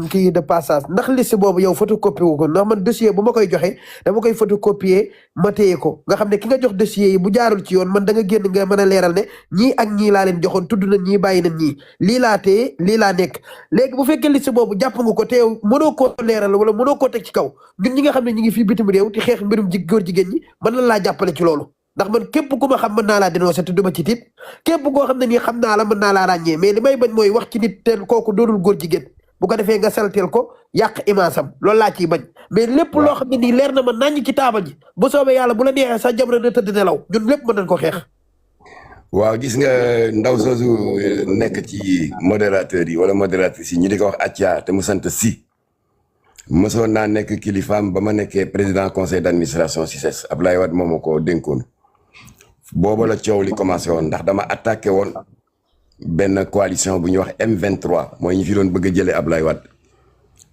kii de passage ndax liste boobu yow photocopie wu ko ndax man dossier bu ma koy joxe dama koy photocopier ma téye ko nga xam ne ki nga jox dossier yi bu jaarul ci yoon man da nga génn nga mën a leeral ne ñii ak ñii laa leen joxoon tudd nañ ñii bàyyi nañ ñii lii laa téye lii laa nekk léegi bu fekkee liste boobu jàpp nga ko te yow mënoo koo leeral wala mënoo koo teg ci kaw ñun ñi nga xam ne ñu ngi fii bitim réew ti xeex mbirum góor jigéen ñi mën na laa jàppale ci loolu ndax man képp ku ma xam mën naa laa dénoncé te duma ci tiit képp koo xam ne nii xam naa la mën naa laa ràññee mais li may bañ mooy wax ci nit teel kooku doonul góor jigéen bu ko defee nga salteel ko yàq imaasam loolu laa ciy bañ mais lépp loo xam ne nii leer na ma naññ ci taabal ji bu soobee yàlla bu la neexee sax jamono na tëdd nelaw ñun lépp mën nañ ko xeex waaw gis nga ndaw soosu nekk ci modérateur yi wala modératrice yi ñu di ko wax Atia te mu sant si mësoon naa nekk kilifaam ba ma nekkee président conseil d'administration CICES Abdoulaye Wade moom ma ko dénkoon booba la coow li commencé woon ndax dama attaqué woon benn coalition bu ñuy wax M23 mooy ñi fi doon bëgg a jëlee Abdoulaye Wade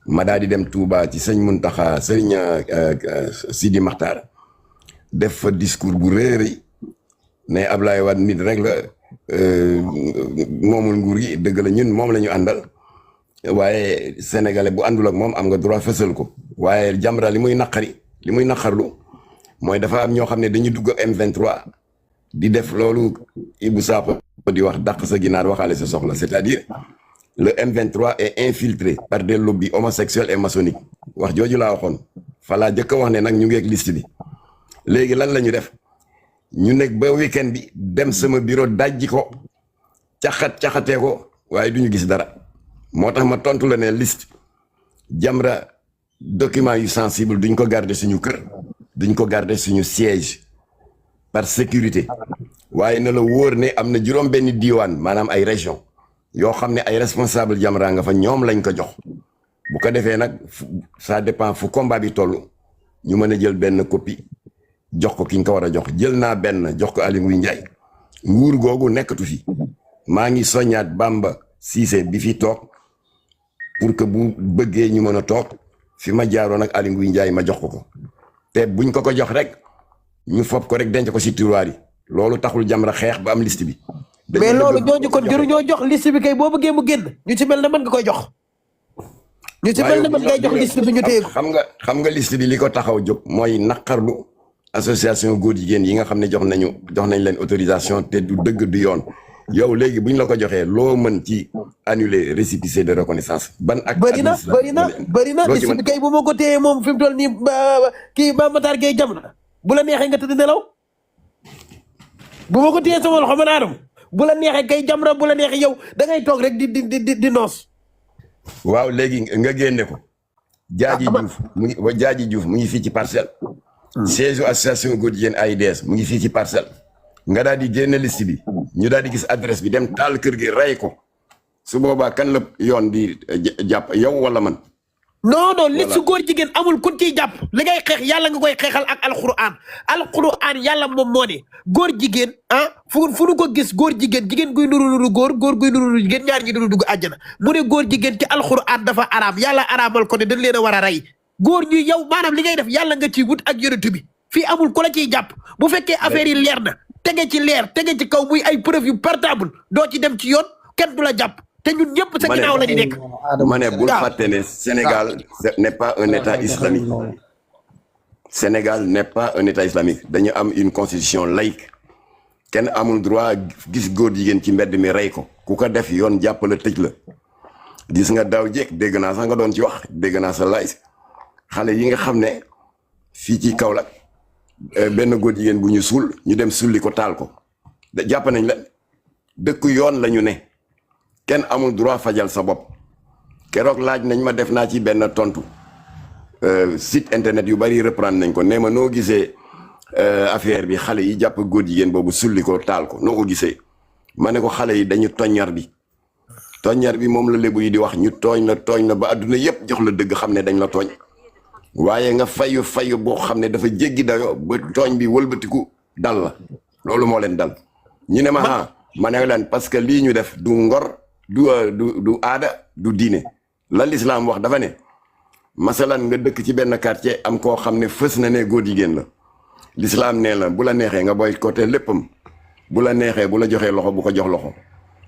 ma daal di dem Touba ci sëñ Muntaxa sëñ Sidi Makhtar def fa discours bu rëy ne Abdoulaye Wade nit rek la moomul nguur gi dëgg la ñun moom la ñu àndal waaye sénégalais bu àndul ak moom am nga droit fësal ko waaye Jamra li muy naqarlu mooy dafa am ñoo xam ne dañuy dugg M23 di def loolu Ibou Sakho di wax dàq sa ginaar waxaale sa soxla c'est-à-dire le M23 est infiltré par des lobbies homosexuels et maçonniques wax jooju laa waxoon falaa jëkk a wax ne nag ñu ngi ak liste bi léegi lan la ñu def ñu nekk ba week-end bi dem sama bureau dajji ko caxatee ko waaye du ñu gis dara moo tax ma tontu la ne liste Jamra document yu sensible duñ ko garder suñu kër duñ ko garder suñu siège par sécurité waaye na la wóor ne am na juróom benn diiwaan maanaam ay région yoo xam ne ay responsable Jamra nga fa ñoom lañ ko jox bu ko defee nag ça dépend fu combat bi toll ñu mën a jël benn copie jox ko ki ñu ko war a jox jël naa benn jox ko Aly Ngouille Ndiaye nguur googu nekkatu fi maa ngi soññaat Bamba Cissé bi fi toog pour que bu bëggee ñu mën a toog fi ma jaaroon ak Aly Ngouille Ndiaye ma jox ko te buñ ko jox rek ñu fob ko rek denc ko ci tiroir yi loolu taxul Jamra xeex ba am liste bi. mais loolu ñooñu kon jëruñoo jox liste bi kay boo bëggee mu génn ñu ci mel ne mën nga koy jox. ñu ci mel ne mën ngay jox liste bi ñu téye ko. xam nga liste bi li ko taxaw jóg mooy naqarlu association góor jigéen yi nga xam ne jox nañ leen autorisation te du dëgg du yoon yow léegi bu ñu la ko joxee loo mën ci annuler récépissé de reconnaissance ban ak bëri na liste bi kay bu ma ko téyee moom fi mu toll nii kii Mame Matar Gueye Jamra bu la neexee nga tëdd nelaw bu ma ko téyee sama loxo man Adama bu la neexee kay Jamra bu la neexee yow da ngay toog rek di noos. waaw léegi nga génne ko. Jaaji Diouf mu ngi fii ci parcelle. siège association góor jigéen AIDS mu ngi fii ci parcelle. nga daal di génne liste bi ñu daal di gis adresse bi dem taal kër gi rey ko su boobaa kan la yoon di jàpp yow wala man. non liste góor jigéen amul kun ciy jàpp li ngay xeex yàlla nga koy xeexal ak alquran yàlla moom moo ne góor jigéen fu nu ko gis góor jigéen guy nuru góor guy nuru jigéen ñaar ñi dugg àjjana mu ne góor jigéen ci alquran dafa araam yàlla araamal ko ne dañ leen a war a rey góor ñu yow maanaam li ngay def yàlla nga ciy wut ak yonent bi fii amul ku la ciy jàpp bu fekkee affaire yi leer na tege ci kaw muy ay preuve yu portable doo ci dem ci yoon kenn du la jàpp te ñun ñëpp sa ginnaaw la ñu nekk. ma ne bul fàtte ne Sénégal n'est pas un état islamique. Sénégal n'est pas un état islamique dañu am une constitution laïque kenn amul droit gis góor jigéen ci mbedd mi rey ko ku ko def yoon jàpp la tëj la gis nga daaw jéeg dégg naa sax nga doon ci wax dégg naa sa laay xale yi nga xam ne fii ci Kaolack benn góor jigéen bu ñu suul ñu dem sulli ko taal ko jàpp nañ la dëkk yoon la ñu ne. kenn amul droit fajal sa bopp keroog laaj nañ ma def naa ci benn tontu site internet yu bari reprendre nañ ko nee ma noo gisee affaire bi xale yi jàpp góor jigéen boobu sulli ko taal ko noo ko gisee ma ne ko xale yi dañu toññar bi moom la lébu yi di wax ñu tooñ la ba adduna yépp jox la dëgg xam ne dañ la tooñ waaye nga fayu boo xam ne dafa jéggi dayo ba tooñ bi wëlbatiku dal la loolu moo leen dal ñu ne ma ne leen parce que lii ñu def du ngor du aada du diine la lislaam wax dafa ne masalan nga dëkk ci benn quartier am koo xam ne fës na ne góor jigéen la lislaam nee la bu la neexee nga boycotté léppam bu la neexee bu la joxee loxo bu ko jox loxo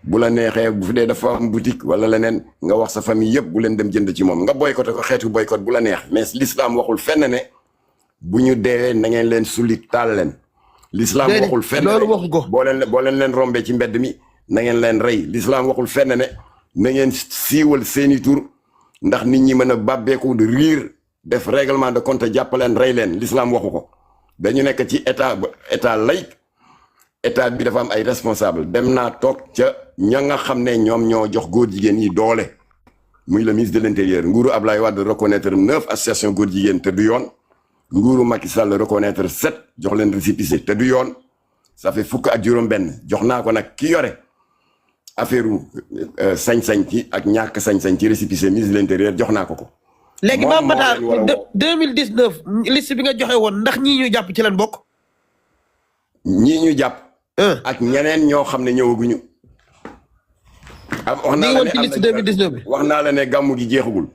bu la neexee bu fi dee dafa am boutique wala leneen nga wax sa famille yëpp bu leen dem jënd ci moom nga boycotté ko xeetu boycott bu la neex mais lislaam waxul fenn ne bu ñu deewee na ngeen leen sulli taal leen l'islam waxul fenn boo leen rombee ci mbedd mi na ngeen leen rey l'islam waxul fenn ne na ngeen siiwal seeni tur ndax nit ñi mën a bàbbeeku de riir def règlement de compte jàppaleen rey leen l'islam waxu ko dañu nekk ci état laïque état bi dafa am ay responsable dem naa toog ca ña nga xam ne ñoom ñoo jox góor jigéen yi doole muy le ministre de l'intérieur nguuru Ablaye Wade reconnaître 9 associations góor jigéen te du yoon nguuru Macky Sall reconnaître 7 jox leen récépissé te du yoon ça fait fukk ak juróom-benn jox naa ko nag ki yore affaire sañ-sañ ci ak ñàkk sañ-sañ ci récépissé ministre de l'intérieur jox naa ko. léegi Mame Matar 2019 liste bi nga joxe woon ndax ñii ñu jàpp ci lan bokk. ñii ñu jàpp. ak ñeneen ñoo xam ne ñëwaguñu. wax naa la ne ci liste 2019 bi. wax naa la ne gàmmu gi jeexagul.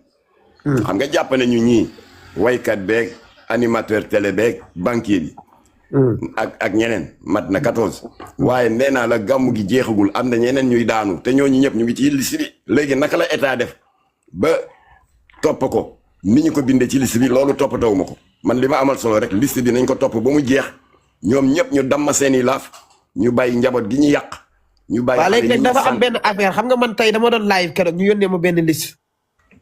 xam nga jàpp nañu ñii waykat beeg animateur télé beeg banquier bi. ak ñeneen mat na 14. waaye nee naa la gàmmu gi jeexagul am na ñeneen ñuy daanu te ñooñu ñëpp ñu ngi ci liste bi. léegi naka la état def ba topp ko ni ñu ko bindee ci liste bi loolu toppatoo ma ko man li ma amal solo rek liste bi nañ ko topp ba mu jeex ñoom ñëpp ñu damm seeni laaf ñu bàyyi njaboot gi ñu yàq. ñu bàyyi waaw léegi nag dafa am benn affaire xam nga man tey dama doon live keroog ñu yónnee ma benn liste.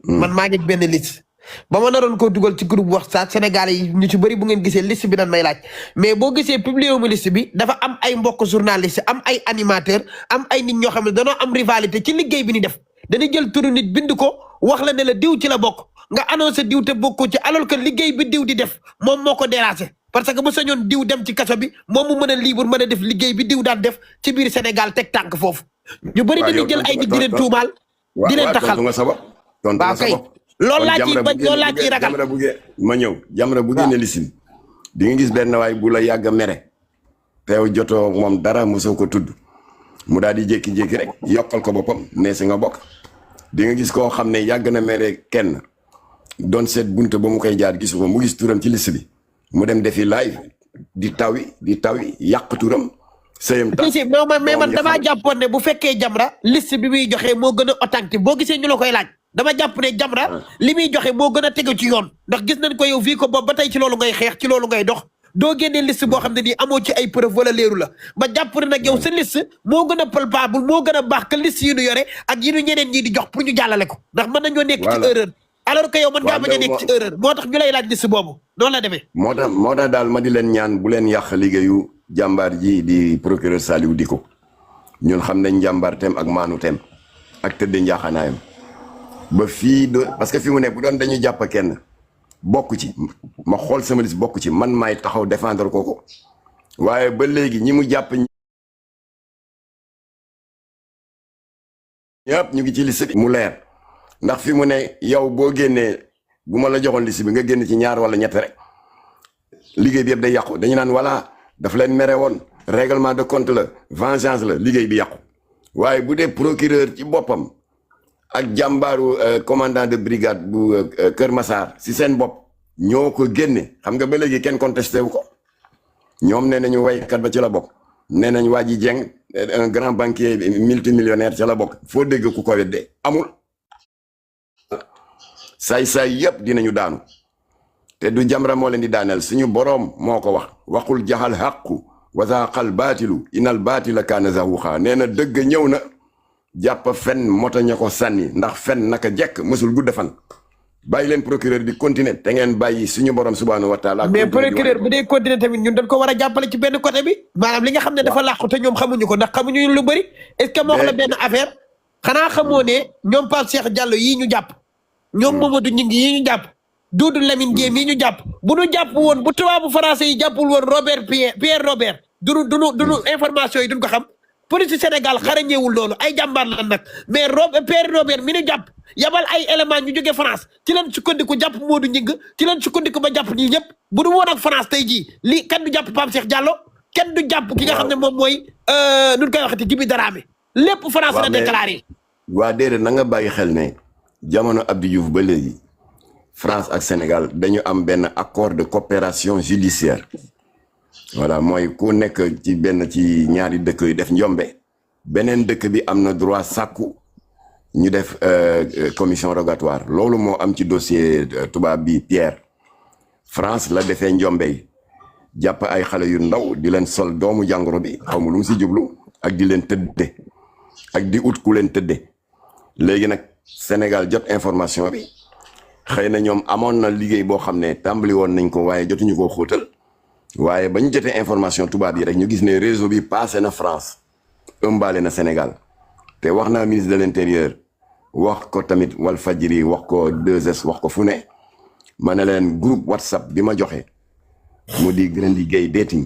man maa ngi benn liste. ba ma naroon koo dugal ci groupe WhatsApp Sénégal yi ñu ci bëri bu ngeen gisee liste bi dañ may laaj mais boo gisee publié wu ma liste bi dafa am ay mbokk journaliste am ay animateur am ay nit ñoo xam ne danoo am rivalité ci liggéey bi ni def dañuy jël turu nit bind ko wax la ne la diw ci la bokk nga annoncé diw te bokkoo ci alors que liggéey bi diw di def moom moo ko déranger parce que bu sañoon diw dem ci kaso bi moom mu mën a libre mën a def liggéey bi diw daan def ci biir Sénégal teg tànk foofu. ñu bëri dañuy jël ay nit di leen tuumaal. di leen taxal waaw kay. loolu laa ciy bañ loolu laa ciy ragal Jamra buggee ma ñëw Jamra buggee ne lisin di nga gis benn waay bu la yàgg a mere teew jotoo moom dara mosoo ko tudd mu daal di jékki-jékki rek yokkal ko boppam ne si nga bokk di nga gis koo xam ne yàgg na mere kenn doon seet bunte ba mu koy jaar gisu ko mu gis turam ci liste bi mu dem defi live di tawi yàq turam sëyam tas si mais man damaa jàppoon ne bu fekkee Jamra liste bi muy joxe moo gën a authentique boo gisee ñu la koy laaj dama jàpp ne Jamra li muy joxe moo gën a tegu ci yoon ndax gis nañ ko yow fii ko boobu ba tey ci loolu ngay xeex ci loolu ngay dox doo génnee liste boo xam ne nii amoo ci ay preuve wala leeru la ba jàpp ne nag yow sa liste moo gën a palpable moo gën a baax que liste yi ñu yore ak yi ñu ñeneen ñii di jox pour ñu jàllale ko ndax mën nañoo nekk ci erreur alors que yow mën ngaa bañ a nekk ci erreur moo tax ñu lay laaj liste boobu noonu la demee moo tax daal ma di leen ñaan bu leen yàq liggéeyu jàmbaar ji di procureur Saliou Dicko ñun xam nañ jàmbaar tem ak maanu tem ak tëdde njaaxanaayam ba fii parce que fi mu ne bu doon dañuy jàpp kenn bokk ci ma xool sama liste bokk ci man maay taxaw défendre kooko waaye ba léegi ñi mu jàpp ñëpp ñu ngi ci liste bi mu leer ndax fi mu ne yow boo génnee bu ma la joxoon liste bi nga génn ci ñaar wala ñett rek liggéey bi yëpp day yàqu dañu naan voilà daf leen mere woon règlement de compte la vengeance la liggéey bi yàqu waaye bu dee procureur ci boppam ak jàmbaaru commandant de brigade bu Kër Massar si seen bopp ñoo ko génne xam nga ba léegi kenn contesté wu ko ñoom nee nañu waykat ba ci la bokk nee nañ waa ji Dieng un grand banquier multimillionnaire ci la bokk foo dégg ku ko weddee amul saay-saay yëpp dinañu daanu te du Jamra moo leen di daaneel suñu boroom moo ko waxul jaxal xàqu wazaaqal baatilu inal baatila kaana zahuuqa nee na dëgg ñëw na jàpp fen mota ña ko sànni ndax fen naka jekk mësul gudd fan bàyyi leen procureur di continuer te ngeen bàyyi suñu borom subhaanahu wa taala mais procureur bu dee continuer tamit ñun dañ ko war a jàppale ci benn côté bi maanaam li nga xam ne dafa làqu te ñoom xamuñu ko ndax xamuñu lu bëri est-ce que moo wax la benn affaire xanaa xamoo ne ñoom Pape Cheikh Diallo yii ñu jàpp ñoom Mamadou Gningue yii ñu jàpp Doudou Lamine Gueye yii ñu jàpp bu ñu jàpp woon bu tubaabu français yi jàppul woon Pierre Robert duñu information yi duñ ko xam police Sénégal xarañeewul loolu ay jàmbaar la nag mais Pierre Robert mi ñu jàpp yabal ay éléments ñu jóge France ci leen sukkandiku jàpp Modou Gningue ci leen sukkandiku ba jàpp ñii ñëpp bu du woon ak France tey jii lii kenn du jàpp Pape Cheikh Diallo kenn du jàpp ki nga xam ne moom mooy nuñ koy waxati Djiby Dramé lépp France la déclaré waa déedéet na nga bàyyi xel ne jamono Abdou Diouf ba léegi France ak Sénégal dañu am benn accord de coopération judiciaire voilà mooy ku nekk ci benn ci ñaari dëkk yu def njombe beneen dëkk bi am na droit sàkku ñu def commission rogatoire loolu moo am ci dossier tubaab bi Pierre France la defee njombe yi jàpp ay xale yu ndaw di leen sol doomu jàngoro bi xaw ma lu mu si jublu ak di leen tëdde ak di ut ku leen tëdde léegi nag Sénégal jot information bi xëy na ñoom amoon na liggéey boo xam ne tàmbali woon nañ ko waaye jotuñu koo xóotal waaye ba ñu jotee information tubaab yi rek ñu gis ne réseau bi passé na France ëmbaale na Sénégal te wax naa ministre de l'intérieur wax ko tamit Walfadjri wax ko 2S wax ko fu ne ma ne leen groupe WhatsApp bi ma joxe mu di Grendi Gueye dating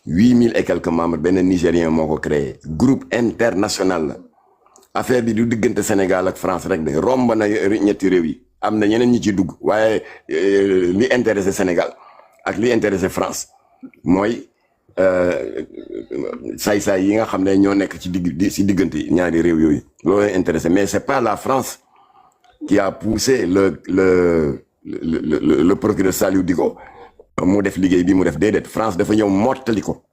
8000 et quelques membres benn Nigérien moo ko créé groupe international la affaire bi du diggante Sénégal ak France rek de romb na ñetti réew yi am na ñeneen ñi ci dugg waaye li intéressé Sénégal ak li intéressé France mooy saay-saay yi nga xam ne ñoo nekk ci si diggante ñaari réew yooyu loolu intéressé mais c'est pas la France qui a poussé le procureur Saliou Dicko mu def liggéey bi mu def déedéet France dafa ñëw mottali ko